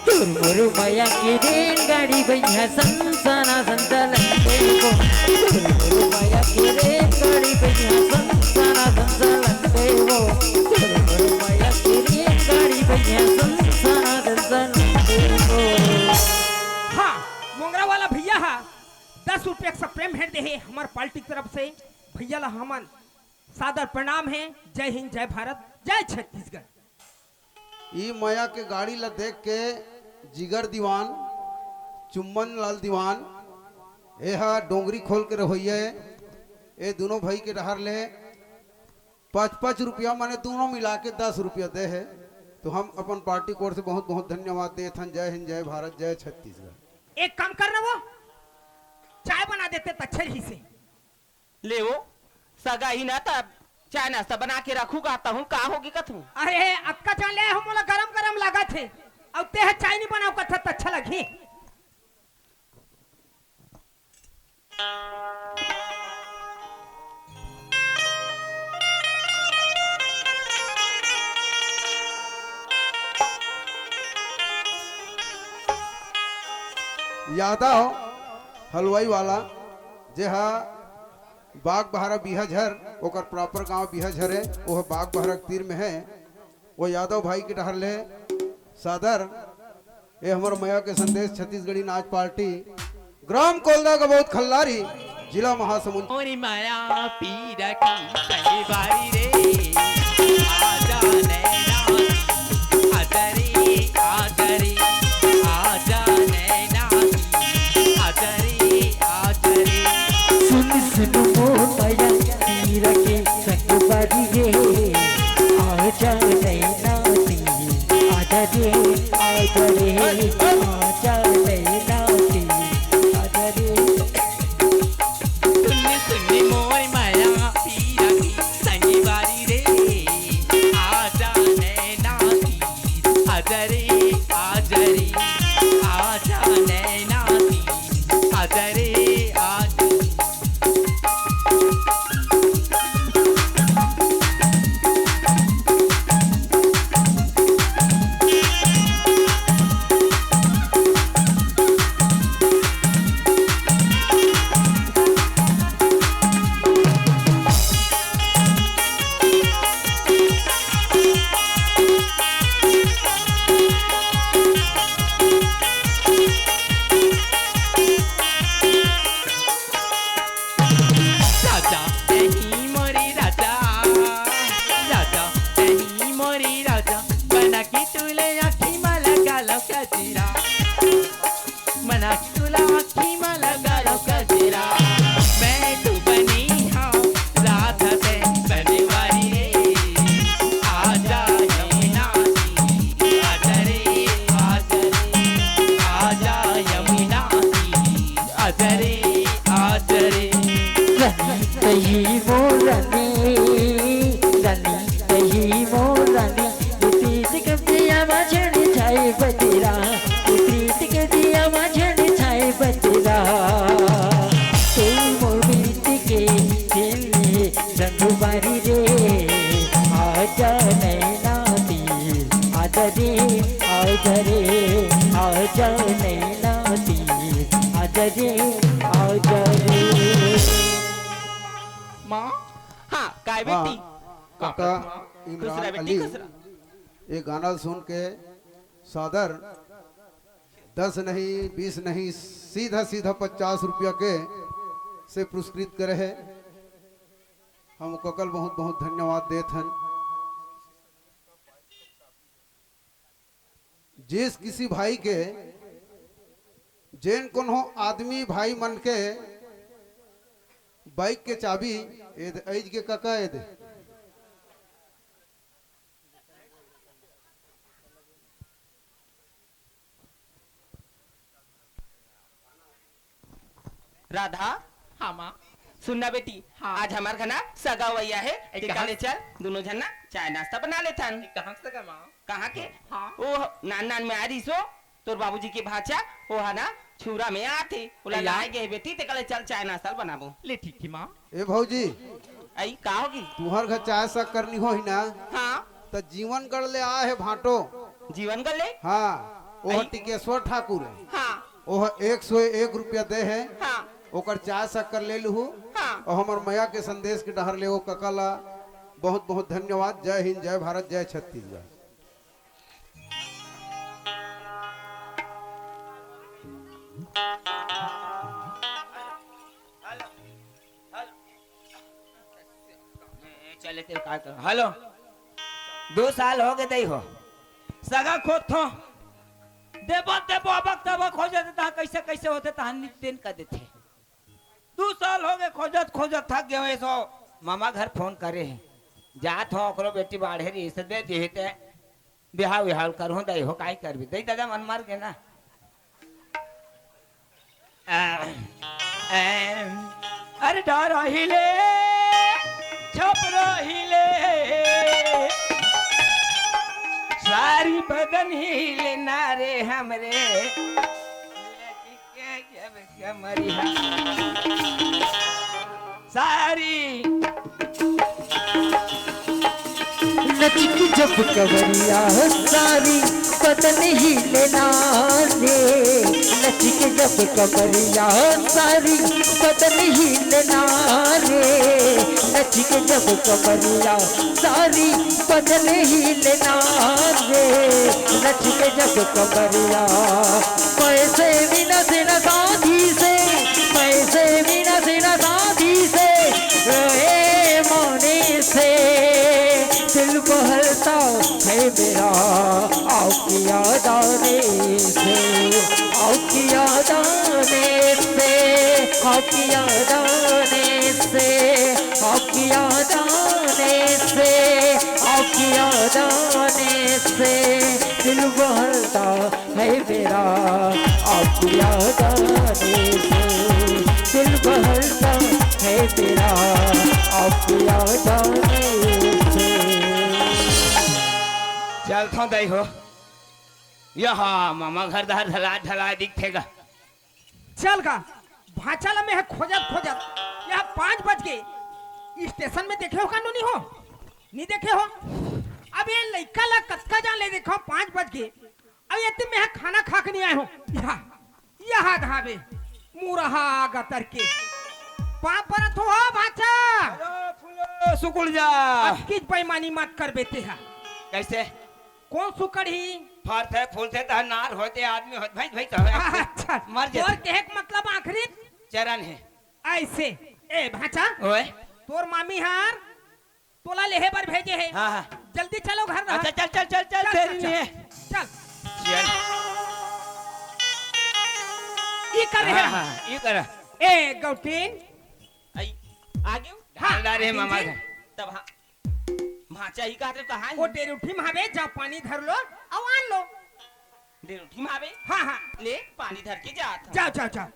तोर मोर मया के रेलगाड़ी बइहा सनसना सनसलन देवो। तोर मोर मया के रेलगाड़ी बइहा सनसना सनसलन देवो। तोर मोर मया के रेलगाड़ी बइहा सनसना सनसलन देवो। हाँ, मोंगरा वाला भैया हा दस रुपया के प्रेम भेंट दे हे हमर पार्टी की तरफ से। भैया ला हमन सादर प्रणाम हे। जय हिंद, जय भारत, जय छत्तीसगढ़। ई मया के गाड़ी ला देख के जिगर दीवान, चुम्मन लाल दीवान, ए हा डोंगरी खोल के रहोइया ए। ए दोनों भाई के डहर ले पाँच पाँच रुपया, माने दोनों मिला के दस रुपया दे हे। तो हम अपन पार्टी की ओर से बहुत बहुत धन्यवाद देथन। जय हिंद, जय भारत, जय छत्तीसगढ़। एक काम कर ना, वो चाय बना देते त अच्छा रहिस हे। ले वो, सगा ही ना, तब चाय नाश्ता बना के रखहूँ कहत हूँ, का होगे कथहूँ? अरे, अतका जान ले, हम मोला गरम गरम लागत हे, अउ तें ह चाय नहीं बनाव कथस त अच्छा लगही? यादव हलवाई वाला, जे हा बागबहरा बिहाझर, ओकर proper गांव बिहाझर हे, वो बागबहरा के तीर में हे। वो यादव भाई के डहर ले सादर, ये हमर मया के संदेश छत्तीसगढ़ी नाच पार्टी, ग्राम कोलदा का बहुत खल्लारी, जिला महासमुंद। मोरी मया पीरा की संगवारी रे, आजा नैना की, आजा रे, आजा रे, आजा नैना की, आजा रे, आजा रे। सुन सुन मोर मया पीरा के संगवारी रे, आजा नैना की, आजा रे, आजा रे, आजा नैना की, आजा रे। सुन सुन मोर मया पीरा की संगवारी रे, आजा नैना की, आजा रे, आजा बदला, तू मोर बीत के खेले संगवारी रे। आजा नैना तीर, आजा रे, आजा रे, आजा नैना तीर, आजा रे, आजा रे। माँ। हाँ, काय हाँ, बेटी? काका खुश रह इमरान बेटी, अली खुश रह। ये गाना सुन के सादर दस नहीं, बीस नहीं, सीधा सीधा पचास रुपया के से पुरस्कृत करे हे। हम ककल बहुत बहुत धन्यवाद देत हन। जिस किसी भाई के, जेन कोनो आदमी भाई मन के बाइक के चाबी, ए दे, अइज के कका, ए दे। राधा। हाँ, माँ। सुन ना बेटी, हाँ। आज हमार घर ना सगा अवइया हे, ए, तेकर कहाँ ले से? चल, दुनों झन ना चाय नाश्ता बना लेथन। ए, कहाँ से सगा, माँ? कहाँ के? हाँ। ओ नान नान में आ रहिस हो, तोर बाबूजी के भांचा, ओ हा ना छुरा में आथे, ओला ए, ला। लाए गे हे बेटी, तेकर ले चल चाय नाश्ता ल बनाबो। ले ठीक हे, माँ। ए भौजी, अई का होगे? तुहर घर चाय शक्कर नी होही ना? हाँ। त जीवनगढ़ ले आए हे भांटो। जीवनगढ़ ले? हाँ, ओह अई। टिकेश्वर ठाकुर हे। हाँ। ओह एक सौ एक रुपया दे हे। हाँ। ओकर चाय शक्कर ले लुहू। हाँ। अउ हमर मया के संदेश के डहर ले ओ कका ला बहुत बहुत धन्यवाद। जय हिंद, जय भारत, जय छत्तीसगढ़। चले तेरे का कर। हेलो, दो साल होगे दई हो, सगा खोजथों, देबो देबो, अबक तबक हो जाथे, तहाँ कइसे कइसे होथे, तहाँ नितेन कर देथे। दू साल होगे खोजत खोजत थक गेंव। एसो मामा घर फोन करे हे, जात हों, ओकरो बेटी बाढ़े रहिस, दे दिही ते बिहाव विहाव करहूं दई हो, काई करबे दई, दादा मन मर गे ना। आ, आ, अरे डरही ले, छपरही ले, सारी बदन हिले ना रे हमरे। के जब कमरिया सारी लचक जब कमरिया सारी बदन हिले ना रे। लचक जब कमरिया सारी बदन हिले ना रे। लचक जब कमरिया सारी बदन हिले ना रे। लचक जब कमरिया पैसे बिना से ना साथी से, पैसे बिना से ना साथी से, रहे माने से। दिल बहलता है मेरा आपकी याद आने से, आपकी याद आने से, आपकी याद आने से, आपकी याद आने से, आपकी याद आने से। दिल बहलता है मेरा आपकी याद आने से, दिल बहलता है मेरा आपकी याद आने से। चलथों दई हो, यहाँ मामा घर डहर ढला ढला दिखथे गा। चल गा, भांचा ला मैं ह खोजत खोजत यहाँ पाँच बज गे, स्टेशन में देखे हो का नोनी हो? नी देखे हो? अब ये लइका ला कतका जान ले देखा, पाँच बज गे, अब ये मैं ह खाना खा के नी आए हो। यहाँ, यहाँ धाबे, मुरहा आगा तरके। पाँव परत हों भांचा। अरे फूलो, सुकुल जा। अतकिच बेईमानी मत कर बेटे हा। कैसे? कोन सुकड़ही? फरथे, फूलथे, तह नार होथे, आदमी होथे, भैंस, भैंस होथे। अच्छा, मर तोर जाथे। कहे के मतलब आखिरी चरण हे। ऐसे, ए भांचा, ओए। तोर मामी हार तोला लेहे बर भेजे हे। हाँ, हाँ। जल्दी चलो घर रहा। अच्छा, चल, चल, चल, चल, चल, देरी चल, नहीं हे। चल। चल। ई कर रहे हाँ, हैं। हाँ, ई कर। ए गौटीन। आई, आ गयो? हाँ, डाल डारे मामा जी। घर। तब हाँ। भांचा ही कहत रहे, कहाँ है? वो डेरुठी में हवे, जा पानी धर लो, अउ आन लो। डेरुठी में हवे? हाँ, हाँ। ले, पानी धर के जात हूँ। जाओ, जाओ, जाओ।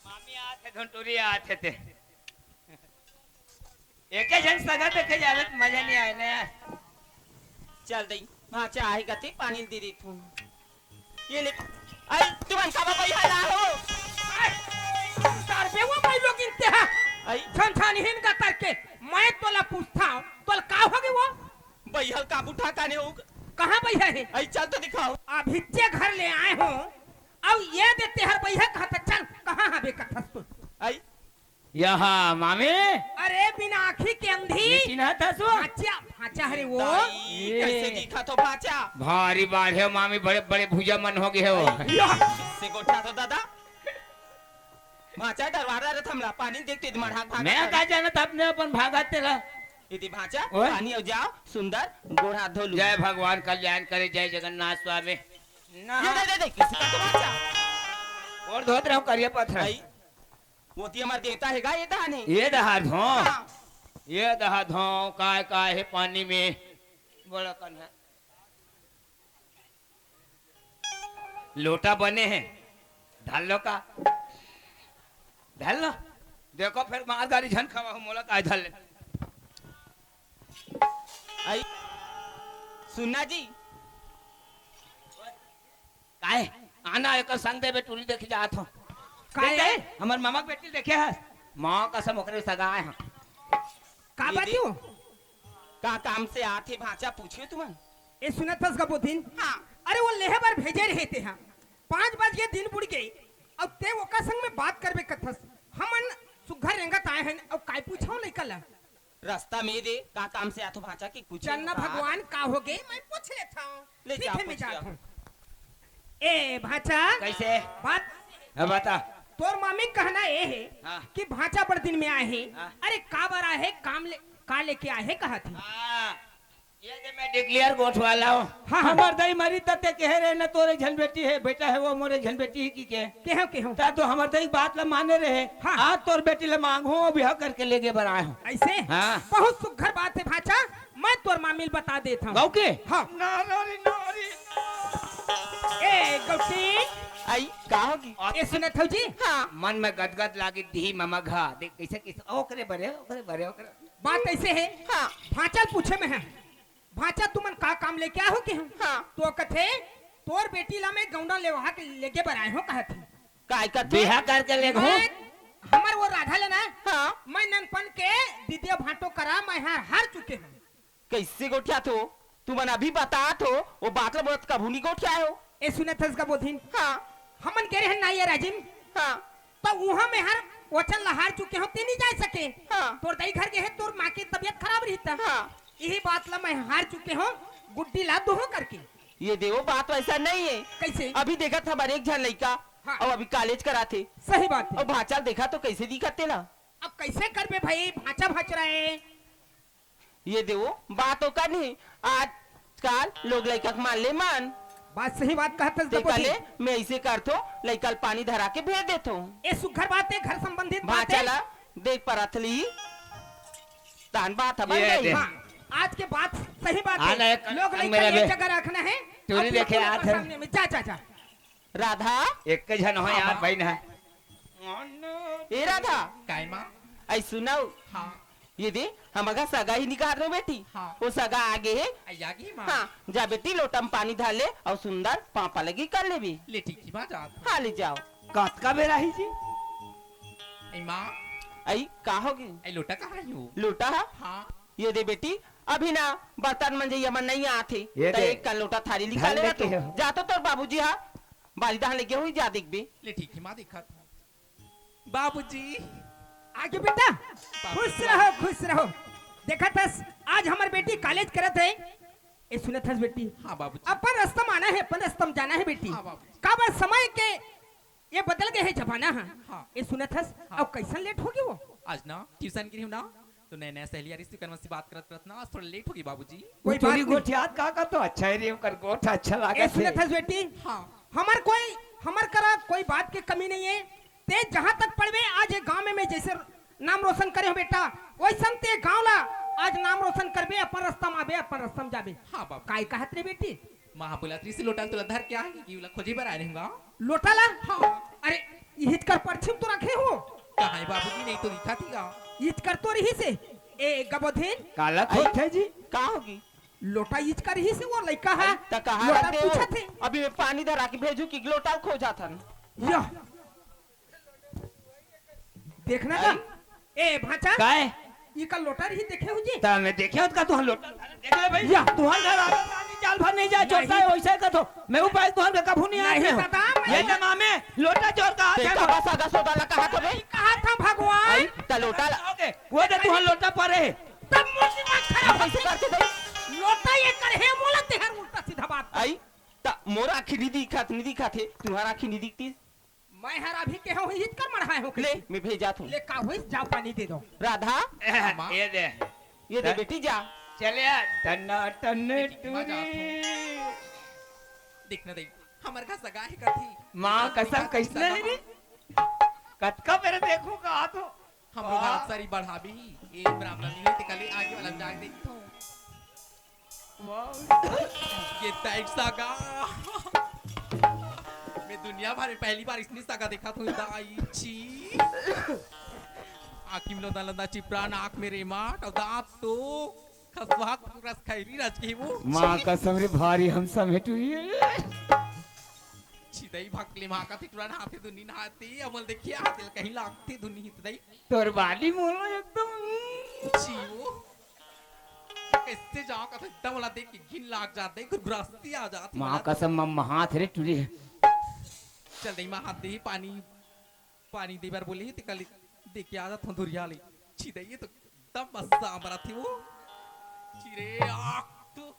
मामी आत हे, धुनटुरी आत हे ते। एके झन सगा देखे जावे त मजा नहीं आए ना यार। चल दई, भांचा आहे कते पानी दे देत हूँ। ये ले, आ काबर बइहा ला हो? अरे, डरबे वो मैं लोग इनते हा। अई। छन छन हिन का करके, मैं तोला पूछता हूँ, तोला का होगे वो? बइहा ल का बुठा काने हो? कहाँ बइहा हे? अई, चल तो दिखाओ। अभी ते घर ले आए हो, अउ ये दे तेहर बइहा कहा था, चल, कहाँ हा बे कथस तू? अई। यहाँ, मामी। अरे, बिना आँखी के अंधी। ये चिन्हत हस वो? भाँचा, भाँचा हरे वो। दाई, ए। कइसे दिखत हो भाँचा? भारी बाढ़े हो, मामी, बड़े, बड़े भुजा मन हो गे हो। या। कइसे गोठियाथो दादा? भाँचा डरवा रहा था हमला, पानी देखते दिमाग भाग भाग मैं आता। का जानत अपने अपन भागत तेला। यदि भाँचा, ओए। पानी हो जाओ, सुंदर, गोड़ हाथ धो लूँ। जय भगवान कल्याण करे, जय जगन्नाथ स्वामी। ना। ये दे, दे, दे, किसी का तो भाँचा? गोड़ धोत रहो, करिया पत्थर। अई। वो ती हमर देवता हे गा, ये दहाने। ये दहा धो। हाँ। ये दहा धो, काय, काय हे पानी में? बड़ा कन हे। लोटा बने हे। धर लो का? धर लो। देखो फिर मार गारी झन खवा हो, मोला काय धर ले। अई, सुनना जी। काय? आना एकर संग देबे टूरी देखे जात हो। काय देखे? हे? हमर मामा के बेटी देखे हस? माँ कसम ओकरे सगा आए हम। का ये बात दे-, हो? का काम से आथे भाँचा पूछे तुमन? ए सुनत हस गबोधिन? हाँ। अरे वो लेहे बर भेजे रहे ते हा। पाँच बज गे, दिन बुड़ गे। अब ते ओकर संग में बात करबे कथस। हमन सुग्घर रेंगत आए हन, अब काय पूछो लइका ला? रस्ता में दे, का काम से आथो भाँचा के पूछे चन्ना का? भगवान का हो गे, मैं पूछ लेता हूँ। ले जा, पीछे में पूछ जात ले। हूँ। ए भाँचा। कइसे? बात हाँ, बता। तोर मामी कहना ए हे हाँ। कि भाँचा बड़ दिन में आए हे। हाँ। अरे काबर आए हे, काम ले, का लेके आए हे कहत हे। हाँ। ये जे मैं declare गोठवाला हूँ। हाँ, हाँ। हमर दई मरी त ते कहे रहे न तोरे झन बेटी हे, बेटा हे वो मोरे झन बेटी हे कि के? केहो, केहो। ता तो हमर दई बात ला माने रहे। हाँ। आज तोर बेटी ला मांगहूँ, बिहा करके लेगे बर आए हूँ। अइसे? हाँ। बहुत सुघर बात हे भाँचा, मैं तोर मामी ल बता देत हूँ। गौ के? हाँ। नारी, नारी, ए, गौटी। आई, का होगी? ए, सुनत हव जी? हाँ। मन में गदगद लागी दिही ममा घा। देख, कइसे, कइसे, ओकरे बरे, ओकरे बरे, ओकरे। बात अइसे हे, हाँ। भाँचा ल पूछे में हे। भाँचा तुमन का काम लेके आए हो के हूँ? हाँ। तो कथे, तोर बेटी ला मैं गौना लेवा के लेगे बर आए हो कहत हे। काय करथे? बिहा करके लेगहूँ। मैं, हमर वो राधा ले ना, हाँ। मैं ननपन के दिदिया भाँटो करा, मैं हार, हार चुके हूँ। कइसे गोठियाथो? तुमन अभी बतात हो, वो बात ला बोलत कभू नहीं गोठियाए हो। ए सुनत हस गबोधिन? हाँ। हमन गे रहेन नाई राजिम। हाँ। त उहाँ मैं हर वचन ला हार चुके हूँ, ते नहीं जा सके। हाँ। तोर दाई घर गे हे, तोर माँ के तबियत खराब रही त। हाँ। यही बात ला मैं हार चुके हूँ, गुड्डी ला दोहो करके। ये देवो, बात वइसा नहीं हे। कइसे? अभी देखत हमर एक झन लइका, हाँ। अउ अभी कॉलेज कराथे। सही बात हे। अउ भाँचा ल देखा तो कइसे दिखत तेला। अब कइसे करबे भाई, भाँचा भाँच रहे। ये देवो, बात ओकर नहीं, आजकल लोग लइका के मान ले मान। बात सही बात कहत हस ते गबोधिन। कले, मैं अइसे करथो, लइका ल पानी धरा के भेज देथो। ए सुघर बात हे, घर संबंधित बात भाँचा हे। ला देख परत ली, तान बात ह बन ये गई। दे। हाँ, आज के बात सही बात हाँ, हे। ना, एक लोग लइका मेरा एक ले। जगह रखना हे, टूरी अब देखे लोग आत हे। सामने में, जा, जा, जा। राधा। एक झन हो हाँ, यार, माँ। बहिन हे। ए राधा। काय माँ? अई सुनव। हाँ। ये दे, हमर घर सगा ही निकार रहो बेटी। हाँ। वो सगा आगे हे। आई आगे माँ। हाँ, जा बेटी, लोटा में पानी धर ले अउ सुंदर पापा लगी कर लेबे। ले ठीक हे माँ, जात हूँ। हाँ, ले जाओ। कतका बेरा ही जी? अई माँ। अई, का होगे? अई लोटा कहाँ हे वो? लोटा हे? हाँ। ये दे बेटी, अभी ना बर्तन मंजइया मन नहीं आथे। ये त दे। एक कन लोटा थारी निकाले धर रह लेके तू। हो। जा तो तोर बाबूजी हा बारी धान लेके होई, जा देखबे। ले ठीक हे माँ, देखत हूँ। बाबूजी। आगे बेटा, बाबूजी। खुश रहो, खुश रहो। देखत हस, आज हमर बेटी कॉलेज करत हे। ए सुनत हस बेटी? हाँ बाबूजी। अपन रस्ता म आना हे, अपन रस्ता म जाना हे बेटी। हाँ बाबूजी। काबर समय के ये बदल गे हे जमाना ह। हाँ। ए सुनत हस? हाँ। अब कइसन लेट होगे वो? आज ना ट्यूशन गे रहेंव ना, तो नया नया सहेली आ रहिस, तेकर मन से बात करत करत ना आज थोड़ा लेट होगे बाबूजी। कोई वो टूरी बात नहीं। गोठियात का का तो अच्छा हे रे, ओकर गोठ अच्छा लागत हे। ए सुनत हस बेटी? हाँ। हमर कोई, हमर करा कोई बात के कमी नहीं हे। ते जहाँ तक पढ़बे, आज ये गाँव में मैं जइसे नाम रोशन करे हँव बेटा, वइसन ते गाँव ला आज नाम रोशन करबे, अपन रस्ता म आबे, अपन रस्ता म जाबे। हाँ बाबू। काय कहत रे बेटी? माँ बोलत रहिस लोटा ल तोला धर के आए, कि ओला खोजे बर आए रहेंव। लोटा ला? हाँ। अरे, इहिच कर परछी म तो रखे हँव। कहाँ हे बाबूजी, नहीं तो दिखत हे गा। इहिच कर तो रहिस हे। ए, गबोधिन। काला खोथे जी? का होगे? लोटा इच कर ही से वो लइका है। त कहाँ लोटा रख दे हो? पूछत हे। अभी मैं पानी धरा के भेजू कि लोटा ल खोजत हन। या। देखना का? ए, भांचा। काय? इका लोटा रही देखे हो जी? त मैं देखे होत का तुहर लोटा? देख ले भाई। या। तुहर घर आवे पानी चाल भर नहीं जाए, नहीं। चोरता है, वैसे का तो। मैं उपाय तुहर घर कभू नहीं आए नहीं हो। पता, मैं ये जमा में लोटा चोर का हाथ ए, है। का बस आगा सोदा ला कहा तो भाई? कहा था भगवान? आई, त लोटा ला। ओके, वो दे तुहर लोटा परे है। तब मोर दिमाग खराब कैसे करते भाई? लोटा ये कर हे, मोला तेहर उल्टा सीधा बात। आई, त मोर आँखी नहीं दिखत, नहीं दिखत हे, तुहर आँखी नहीं दिखती। मैं हर अभी के हूँ, हित कर मढ़ाए हूँ ले, कइसे? मैं भेजात हूँ। ले, का हुई, जाओ पानी दे दो। राधा, अम्मा। ये दे। ये दे हाँ? बेटी, जा। चले आ, टन्ना टन्ने देखी, माँ जात टूरी। हूँ। देख न दे, हमर घर सगा है कथी। माँ कसम, कैसने है रे? कतका मेरे देखो का तो। हमरो घर सारी बढ़ाबी, ए रामनवमी है, ते कले आगे वाला जाके देखतो। वाह। ये देख सगा। मैं दुनिया भर में पहली बार इसने सगा देखा था, दाई छी। आँखी में लोंदा लोंदा चिपरा, नाक में रेमाट, अउ दांत तो खसवा पूरा खैरी रच गई वो। माँ कसम रे, भारी हम समेट हुई है। छिदई भकले माँ का थिटुरा नहाते दुनी नहाते, अमल देखिए हाथे कहीं लागते दुनी हित दई। तोर बाली मोला एकदम। छी वो। कैसे जाओ का तो एकदम वाला देख के घिन लाग जाते, गुरगुरासी आ जाती माँ वाला। कसम, मम्मा हाथ रे टूरी। चल दई माँ हाथ दे पानी, पानी दे बार बोले ही ते कल दे के आ जात हूँ दुरिया ले। छी दई ये तो एकदम मस्त आमरा थी वो। छी रे आख तू।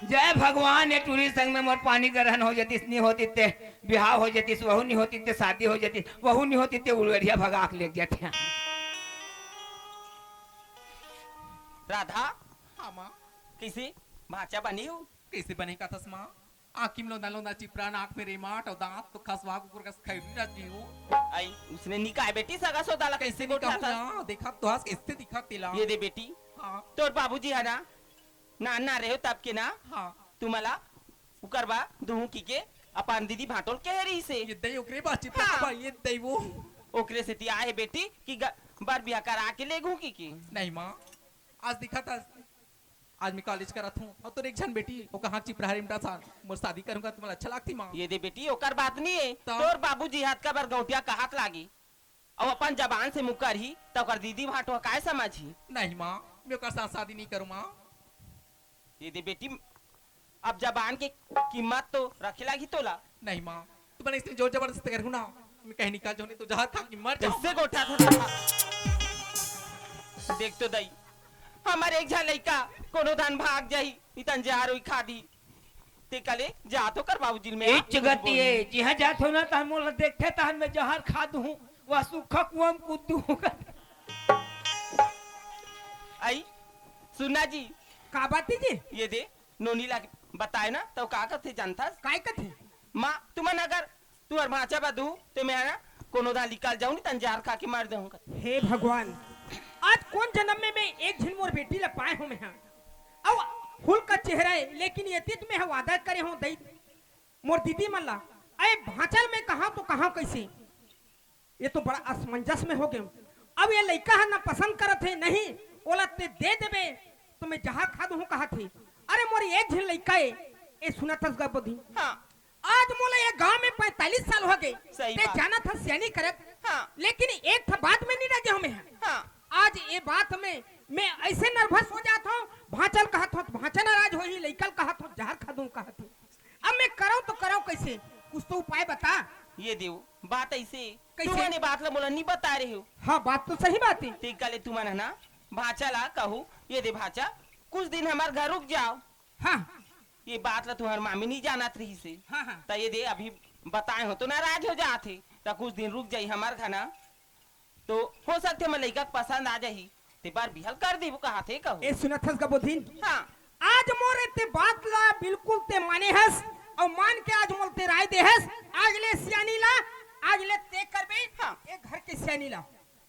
जय भगवान, ये टूरी संग में मोर पानी ग्रहण हो जातिस, नी होतिस ते बिहाव हो जातिस, वहू नी होतिस ते शादी हो जातिस, वहू नी होतिस ते उड़वरिया भगा के लेग जाते। राधा, हाँ माँ। कइसे भांचा बने हो? कइसे बने कथस माँ? आँखी में लोंदा लोंदा चिपरा, नाक में रेमाट अउ दांत तो खसवा कुकुर कस खैरी रच गई हो। आई, उसने निकाय बेटी सगा सोदा ला कइसे कइसे गोठा निकाहूँ था? ना? देखा तो हंस कइसे दिखा तेला। ये दे बेटी, हाँ। तोर बाबूजी है ना, ना, ना रहे हो तब के ना, हाँ। तुम्हाला उकर बा दुहू की के अपन दीदी भांटोल कहे रही से। ये दई ओकरे बा चिपरा हाँ। बा, ये दई वो। ओकरे सेती आए हे बेटी कि ग-, बर बिहा करा के लेगहूँ की के। नहीं माँ, आज दिखा था, आज मैं कॉलेज करत हूँ अउ तोर एक झन बेटी, वो कहाँ चिपरा रिमटा सान, मोर शादी करूँगा, तुम्हाला अच्छा लागती माँ? ये दे बेटी, ओकर बात नहीं है। तो? तोर बाबूजी हाथ का बर गौटिया कहात लागी, अउ अपन जबान से मुकरही, त ओकर दीदी भांटो काय समझही? नहीं माँ, मैं ओकर साथ शादी नहीं करूँ माँ। ये दे बेटी, अब जबान के कीमत तो रखे लागी तोला। नहीं माँ, तुमन इसने जोर जबरदस्ती करहू ना, मैं कहीं निकल जाऊँ, नहीं तो जहर खा के मर जाऊँ। कइसे गोठा था? देख तो दई, हमर एक झन लइका कोनो दिन भाग जाही, इतन जहर उई खा दी। ते कले जात हो कर बाबूजी में इच गति है, जिहाँ जात हो ना, तहन मोला देखथे, तहन मैं जहर खा दूँ, वह सूखा कुआं में कूद दूँ। आई, सुनना जी। का बात है जी? ये दे, नोनी ला बताए ना, तो का कथे जानथस? काय कथे? माँ, तुमन अगर तुहर भांचा बा दू, ते मैं ना कोनो दा निकाल जाऊँ, नहीं तन जहर खा के मार देहूँ। हे भगवान, आज कोन जनम में मैं एक झिन मोर बेटी ला पाए हूँ मैं हा। अउ फूल का चेहरा है, लेकिन ये तीत मैं हा वादा करे हूँ दई मोर दीदी मन ला। अरे भांचा ल मैं कहाँ तो कहाँ कैसे? ये तो बड़ा असमंजस में हो गए। अब ये लइका है ना पसंद करत है, नहीं, ओला ते दे देबे, तो मैं जहर खा दूँ कहा थे। अरे मोर एक झिन लइका है, ये सुनत हस गबोधी। हाँ। आज मोला ये गांव में पैंतालीस साल हो गए। सही ते बात। जानत हस सियानी करत। हाँ। लेकिन एक ठा बात में नहीं रह गया हूँ मैं। हाँ। आज ये बात में मैं ऐसे नर्वस हो जात हूँ, भांचा ल कहत हूँ, भांचा नाराज होही, लइका ल कहत हूँ, जहर खा दूँ कहत हूँ। अब मैं करौं तो करौं कैसे? कुछ तो उपाय बता। ये देव, बात ऐसे, कैसे? तुमन ये बात ला मोला नहीं बता रहे हो। हाँ, बात तो सही बात है। ते कले तुमन है ना, भांचा ला कहो, ये दे भांचा, कुछ दिन हमार घर रुक जाओ। हाँ। ये बात ला तुम्हार मामी नहीं जानत रही से। हाँ, हाँ। त ये दे अभी बताए हो तो नाराज हो जात हे। त कुछ दिन रुक जाई हमार घर ना, तो हो सकथे हमर लइका के पसंद आ जाही, ते बर बिहा ल कर देबो कहाथे कहू। ए सुनत हस गबोधिन? हाँ। आज मोर ते बात ला बिल्कुल ते माने हस, अउ मान के आज मोल ते राय दे हस, आज ले सियानी ला, आज ले ते करबे, हाँ। ए घर के सियानी ला।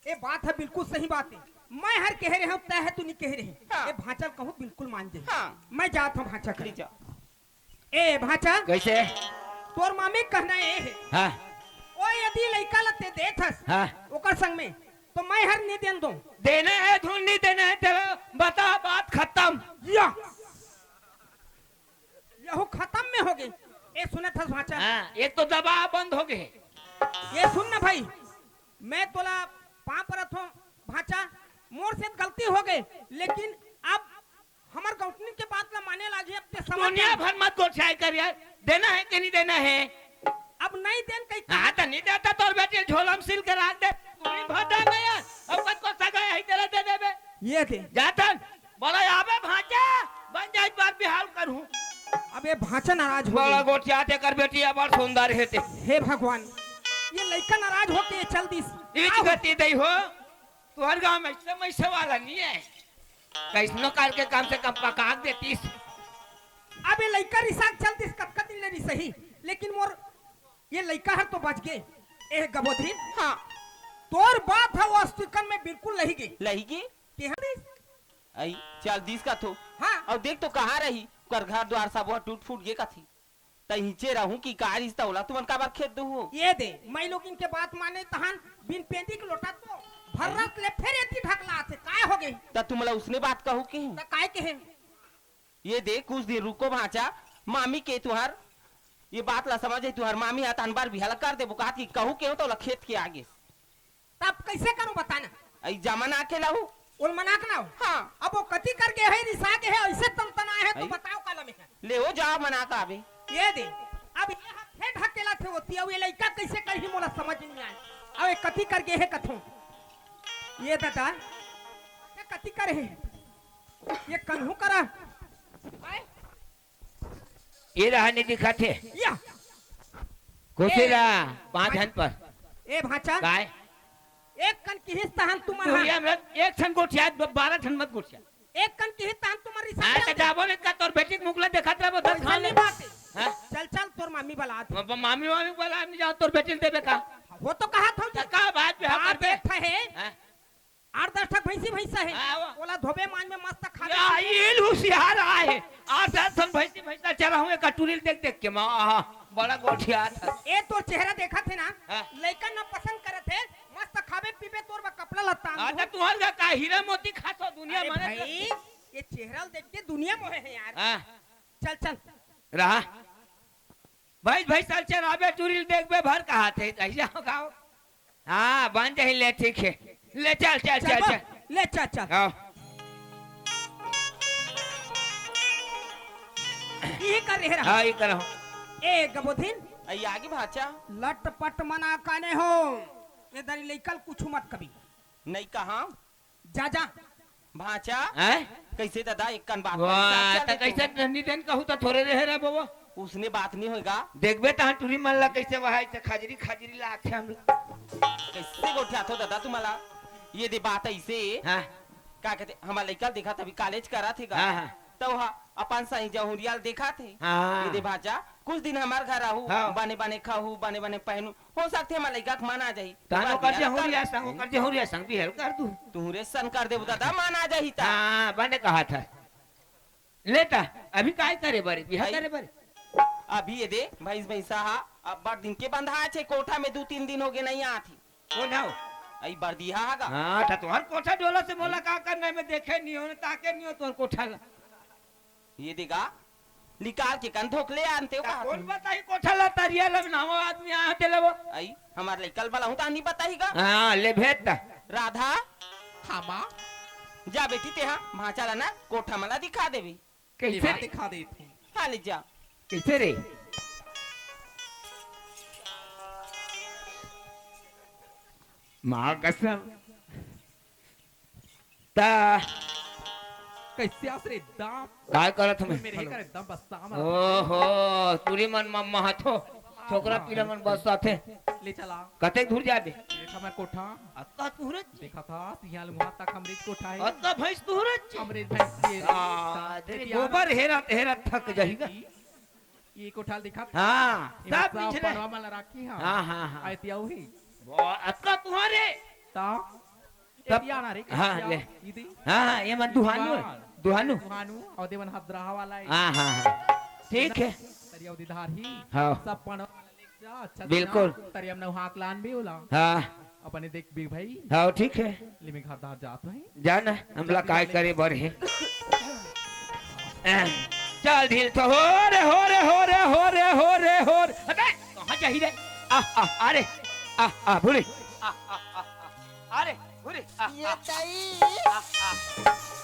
ए बात ह बिल्कुल सही बात हे। मैं हर कहे रहे हूँ, तय ह तू नहीं कहे रहे। हाँ। ए भांचा ल कहूँ बिल्कुल मान जाही। हाँ। मैं जात हूँ भांचा कर। ले जा। ए भांचा। कैसे? तोर मामी कहना ए हे। हाँ। ओ यदि लइका ल ते देत हस, हाँ। ओकर संग में, तो मैं हर नहीं देन दूं। देना है धुन, नहीं देना है तेरा, बता, बात खत्म। या। यहू खत्म में हो गई। ए सुनत हस भांचा? हाँ, एक तो दबाव बंद हो गए। ये सुन ना भाई, मैं तोला पाँव परत हूँ भांचा, मोर से गलती हो गई, लेकिन अब हमर गौटनी के बात ला माने लागी, अब ते समझ दुनिया जा। भर मत गोठियाए कर यार, देना है कि नहीं देना है? अब नहीं देन कहीं हाँ, तो नहीं देता तोर बेटी झोला में सिल के राख दे। तू नहीं भर डाल यार, अब कत को सगा है तेरा दे देबे। ये दे। जातन, बड़ा आबे भांचा, बन जाए एक बार बिहाल करूँ। अब ये भांचा नाराज हो बड़ा गई। गोठिया ते कर बेटी, अब बड़ सुंदर है ते। हे भगवान, ये लइका नाराज होके ये चल दिस। इच आओ। गति दई हो, तुहर गांव में ऐसे मैसे वाला नहीं है। कैसनो करके कम से कम पका देतीस। अब ये लइका रिसाक चलतीस, कतका दिन ले रिसही, लेकिन मोर ये लइका हर तो बच गे। ए गबोधिन, हाँ। तोर बात है वो अस्तिकन में बिल्कुल लही गे। लही गे? के हर दिस? आई, चल दिस का थो। हाँ। और देख तो कहाँ रही, कर घर द्वार सब वो टूट फूट गे कथी। तहिंचे रहूं कि का रिश्ता होला, तुमन काबर खेत दू हो? ये दे, मैं लोग इनके बात माने तहान बिन पेंदी के लोटा तो भर रात ले फिर एती ढकला थे, काय हो गई? त तुमला उसने बात कहू के? त काय कहे? ये दे, कुछ दिन रुको भांचा, मामी के तुहार ये बात ला समझ, तुहार मामी हा तहन बार बिहाल कर देबो, कहा कि कहू के हो तो ओला खेत के आगे। तब कैसे करूं बताना? आई जमन आके लाहू। ओल मनाक ना हो। हाँ। अब वो कति कर गए है, रिसा गए है, ऐसे तनतना है, तो अई? बताओ काला में है। ले हो जाओ मना का अबे। ये दे, अब ये हाथ फेंट हकेला थे होती, अब ये लइका कैसे करही मोला समझ नहीं आए। अब ये कति कर गए है कथों। ये दादा, ये कति कर है? ये कन्हू करा। आए? ये रहा नहीं दिखत हे। या। कुर्सी ए, ला, पाँच भाई, झन पर। ए भांचा। काय? एक कन किहिस तहन तुमन तू हा। ये हमरा एक ठन गोठिया, ब-, बारह ठन मत गोठिया। एक कन किहिस तहन तुमन रिसा हाँ, चल तो दे। जाबो नहीं का तोर बेटी के मुखला देखत रहबो, दस वैसा खान नहीं ले। बात है। हाँ? चल, चल, तोर मामी बला आत। म-, म-, मामी, मामी बला नहीं जाओ, तोर बेटी ल देबे का? वो तो कहा था तो जी। का बात पे हाँ बात करबे? देखा है। हाँ? आठ दस ठक भैंसी भैंसा हे। हाँ, वो। ओला धोबे मांज में मस्त खा या, ले। ये हुशियार आए। आठ दस ठन भैंसी भैंसा चराहूं, एक कटोरी ल देख देख के, माँ, आहा, बड़ा गोठियात हे। ए, तोर चेहरा देखा थे ना, हाँ। लइका ना पसंद करत हे, मस्त खाबे पीबे, तोर बा कपड़ा लत्ता हाँ, आंदू। तो तुहर का, का हीरा मोती खात हो, दुनिया अरे मानत भाई, हे। ये चेहरा ल देख के दुनिया मोहे है यार। हाँ। चल, चल। रहा। भाई, भाई, चल, चल, अबे टूरी ल देखबे भर कहा थे, कही जाओ गाओ। हाँ, बन जाही, ले, ठीक है। ले, चल, चल, चल, चल, चल। ले, चल, चल। हाँ। ये कर रहे रहा। हाँ, ये कर रहा हूँ। ए, गबोधिन। आई आगे भाचा। लटपट मना काने हो। ये दरी लइका ल कुछ मत कभी। नहीं कहा। जा, जा। भांचा? हैं? कैसे दादा, एक कन बात वाह, पर विचार त कर कैसे देते हो। नन्नी देन कहूँ त थोरे रहे रे बाबा। उसने बात नहीं होएगा। देखबे तहाँ टूरी मन ला कैसे वहाई से खजरी, खजरी ला आखे हम। कैसे गोठियात हो दादा तुम्हाला? ये दे बात ऐसे। हाँ। का कहते, हमार लइका देखा तभी कॉलेज करा थे गा। हाँ, हाँ। तो हा अपन सही जहुरिया ल देखा थे। हाँ। ये दे भांचा, कुछ दिन हमार घर आहू, हाँ। बने बने खाहू, बने बने पहनू। हो सकथे हमर लइका के मन आ जाही। तहन ओकर जहुरिया संग, ओकर जहुरिया संग बिहाव कर दू। तुहरे सन कर देबू दादा, मन आ जाही त। हाँ, बने कहा था। ले त, अभी काय करे बरे, बिहाव करे बरे? अभी ये दे, भैंस भैंसा हा, अब्बड़ दिन के बंधा छे, कोठा में दू तीन दिन हो गे, नहीं आत ही। कोन हव? अई बरदिहा हा गा। हाँ, त तोहर कोठा डोला से मोला का करना है, मैं देखे नहीं हो, ताके नहीं हो तोहर कोठा ला। ये देगा, निकाल के कन धोक ले आनते हो का कहा कोन तुम? बताही कोठा ला तरिया लब नावा आदमी आया तेला वो। आई, हमार लइका ल बलाहूं त नहीं बताही गा। हाँ, ले भेज ता। राधा। हाँ, माँ। जा बेटी, तेहा भांचा ला ना कोठा मला दिखा देबे। कैसे? दिखा देत हूँ। हाँ, ले जा। कैसे रे? माँ कसम। ता कैसे आस रे एकदम? काय करत हमें? मेरे कर एकदम बस्ता हमारा। ओहो, टूरी मन मम्मा हाथो, छोकरा पीला मन बस्ता थे। ले चला। कतेक दूर जाबे? ये था मैं कोठा। अत्ता तुहरे च। देखा था, सियाल वहाँ तक हमरे कोठा है। अत्ता भैंस तुहरे च। हमरे भैंस ये रे। आ, तेरी गोबर हेरा, हेरा थक जाही गा। ये कोठा दिखा। हाँ, ये सब सब पीछे ले। पनवा मला राखी, हाँ। हाँ, हाँ, हाँ। आए तिया वही। वो अत्ता तुहरे। ता तब एती आना रे, हाँ, क्या? ले। इदी। हाँ, हाँ, ये मन दुहानू है। दुहानू। दुहानू, और देवन हदराहा वाला है। हाँ, हाँ, हाँ। ठीक है। तरिया उदी धार ही। हाँ। सब पनवा वाला लेके जा, अच्छा से बिल्कुल। ना, तरिया म नहा के लान भी ओला। हाँ। अपने देख भी भाई। हाँ, ठीक है। ले मैं घर दार जात हूँ। जा ना, हमला काय करे बर हे। चल ढील तो हो रे, हो रे, हो रे, हो रे, हो रे, हो रे। अबे, कहाँ जाही रे? आ, आ, अरे, आ, आ, भूरी। आ, आ, आ, आ, अरे, भूरी। आ, ये आ, ताई। आ, आ।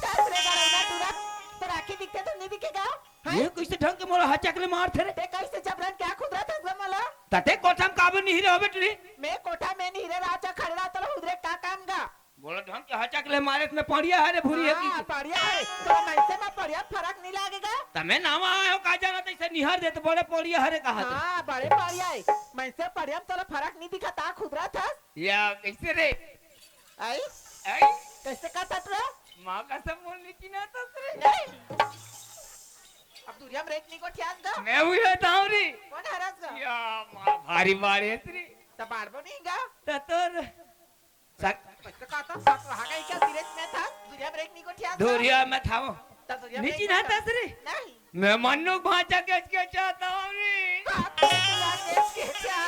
कस रे गड़ौना टूरा, तो राखी दिखते तो नहीं दिखेगा? हैं? ये कइसे ढंग के मोला हचक ले मारथे रे? ते कइसे जबरन क्या खुदरत हस ग मोला? तते कोठा म काबर निहिरे होबे टूरी? मैं कोठा में निहिरे राजा खड़े रहा तोला हुदरे का काम गा? बोला ढंग के हचक ले मारे त मैं पड़िया हरे भूरी हे हाँ, की। पड़िया हरे। तो मनसे में पड़िया फरक नहीं लागेगा? त मैं नावा आए हो का जाना तइसे निहर दे त बड़े पड़िया हरे कहा थे। हाँ, बड़े पड़िया हे। मनसे पड़िया में तोला फरक नहीं दिखा ता खुदरत हस? या कइसे रे? आई? आई? कइसे का तट रे? माँ कसम बोल नहीं चिन्हाथस रे। नहीं। अब दुरिया में रेख नहीं गोठियास गा? मैं हुई है तावरी। कोन हरस गा? या माँ भारी बाड़े हस रे। त बाड़बो नहीं गा? त तोर सक कइसे का था? सक रहा गई क्या? धीरे में था? दुरिया में रेख नहीं गोठियास गा? दुरिया में थावो। त दुरिया में नहीं रेख चिन्हाथस रे? नहीं। मैं मन्नू भांचा के के चाहता हूँ रे। का तो तुला के के चा?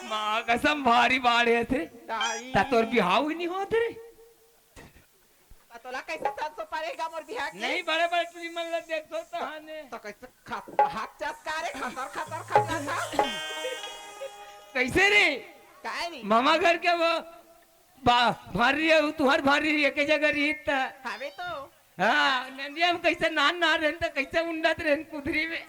माँ कसम भारी बाड़े हस रे। दाई। त तोर बिहाव ही नहीं होत रे। त तोला कइसे संसो परेगा मोर बिहाव के? नहीं, बड़े बड़े टूरी मन ल देखथो तहाने। त कइसे खा-, हाथ चस का रे, खतर खतर खतर था। कइसे रे? काय रे? मामा घर के वो बा-, भारी हे, वो तुहर भारी हे, एके जगह रहित त। हवे तो। हाँ, नंदिया में कइसे नान नान रहेन त कइसे उंडत रहेन कुदरी में।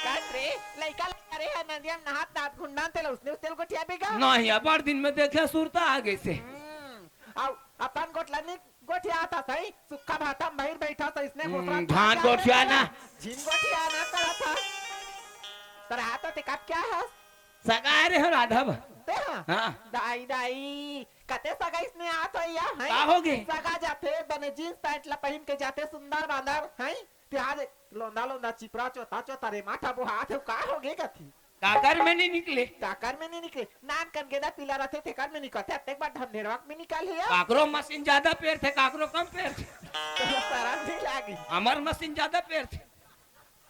कस रे, लइका लइका रे हे, नंदिया में नहात नहात घुंडान तेला उसने तेल गोठिया बेगा। नहीं, अबार दिन में देखे सुरता आ गइसे। हम्म, अउ अपन गोठला नहीं गोठिया था सही, सुक्खा भाता में बहिर बैठा था, इसने हम्म, घोसरा धान गोठिया ना। झिन गोठिया ना करा था। तर हाथ ते कब क्या है? सगा रे हो राधा बा। ते हाँ? हाँ। दाई, दाई, कते सगा इसने आत हो या, हैं? का होगे? सगा जाथे, बने jeans pant ला पहिन के जाथे, सुंदर बांदर, हैं? ते आज लोंदा, लोंदा, चिपरा, चोता, चोता, रे माठा बोहात हे, का होगे कथी? काकर में नहीं निकले? काकर में नहीं निकले? नान कन गेंदा पीला रथे, तेकर में निकलथे, अतेक बार ढंढेरवा में निकल हे या? काकरो मशीन ज्यादा पेरथे, काकरो कम पेरथे। तो सरम नहीं लागी। हमर मशीन ज्यादा पेरथे।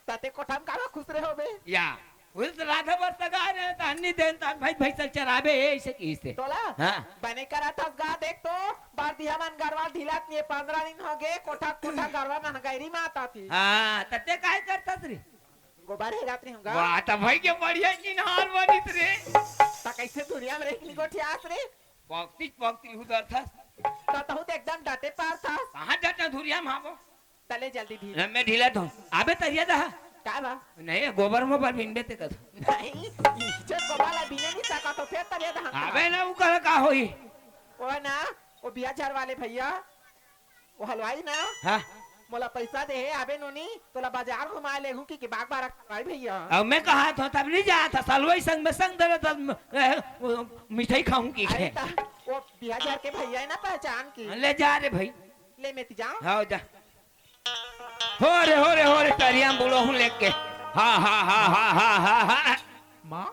तते कोठा म काबर खुसरे होबे? या, उस राधा बर सगा रे, त अन्नी देन, त भाई भैंसा चराबे, ए, अइसे किहिस ते। तोला? हाँ। बने करत हस गा, देख तो, बार दिहा मन गरवा ढिलात नहीं, पंद्रह दिन होगे, कोठा, कोठा गरवा महंगाई माता थी। हाँ, तते काय करथस रे? गोबर हेरत नहीं हूँ गा। वाह, त भाई के बढ़िया चिन्हार बनिस रे। त कइसे दुरिया में रेख नहीं गोठियास रे? पॉक्टिच, पॉक्टिच उधर था। त तहू त एकदम डटे पार था। कहाँ डटे दुरिया में हावो? तले जल्दी ढील। मैं ढीला था। अबे तरिया दहा। का बा? नहीं, गोबर मोबर बिनबे ते कद। नहीं, इज्जत गोबर ला बिने नहीं सका तो फिर तरिया दहा। अबे ना, वो कहा का होई? ओ ना, वो बिया झर वाले भैया, वो हलवाई ना। हाँ। मोला पैसा दे हे, आबे नोनी, तोला बाजार घुमा लेहूं कि, कि बाग बारा हलवाई भैया। अब मैं कहा था, तब नहीं जात हस, हलवाई संग में संग दे रहा था, ए, वो मिठाई खाऊं की अरे खे। ता, वो बिया झर के भैया है ना पहचान की। ले जा रे भाई। ले मैं ती जाऊं? हाँ, जा। हो रे, हो रे, हो रे, तरिया में बुलो हूँ लेके। हाँ, हाँ, हाँ, हाँ, हाँ, हाँ, हाँ। माँ?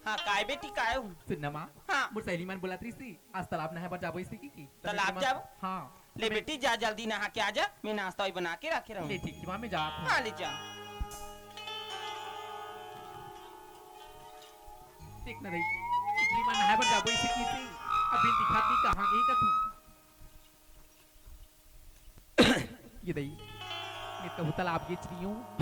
हाँ, काय बेटी, काय हूँ? सुन ना माँ। हाँ। मोर सहेली मन बोलत रहिस थे, आज तालाब नहाए बर जाबो इसे की, की। तालाब जाबो? हाँ। ले बेटी, जा जल्दी नहा के आ जा, मैं नाश्ता भी बना के रखे रहूँ। ले ठीक, माँ, मैं जात हूँ। हाँ, ले जा। देख ना रही, इतनी माँ नहाए बर जाबो इसे की से, अभी दिखात नहीं कहाँ गई का तू। ये दई, मैं कहूँ तालाब गेच रही हूँ।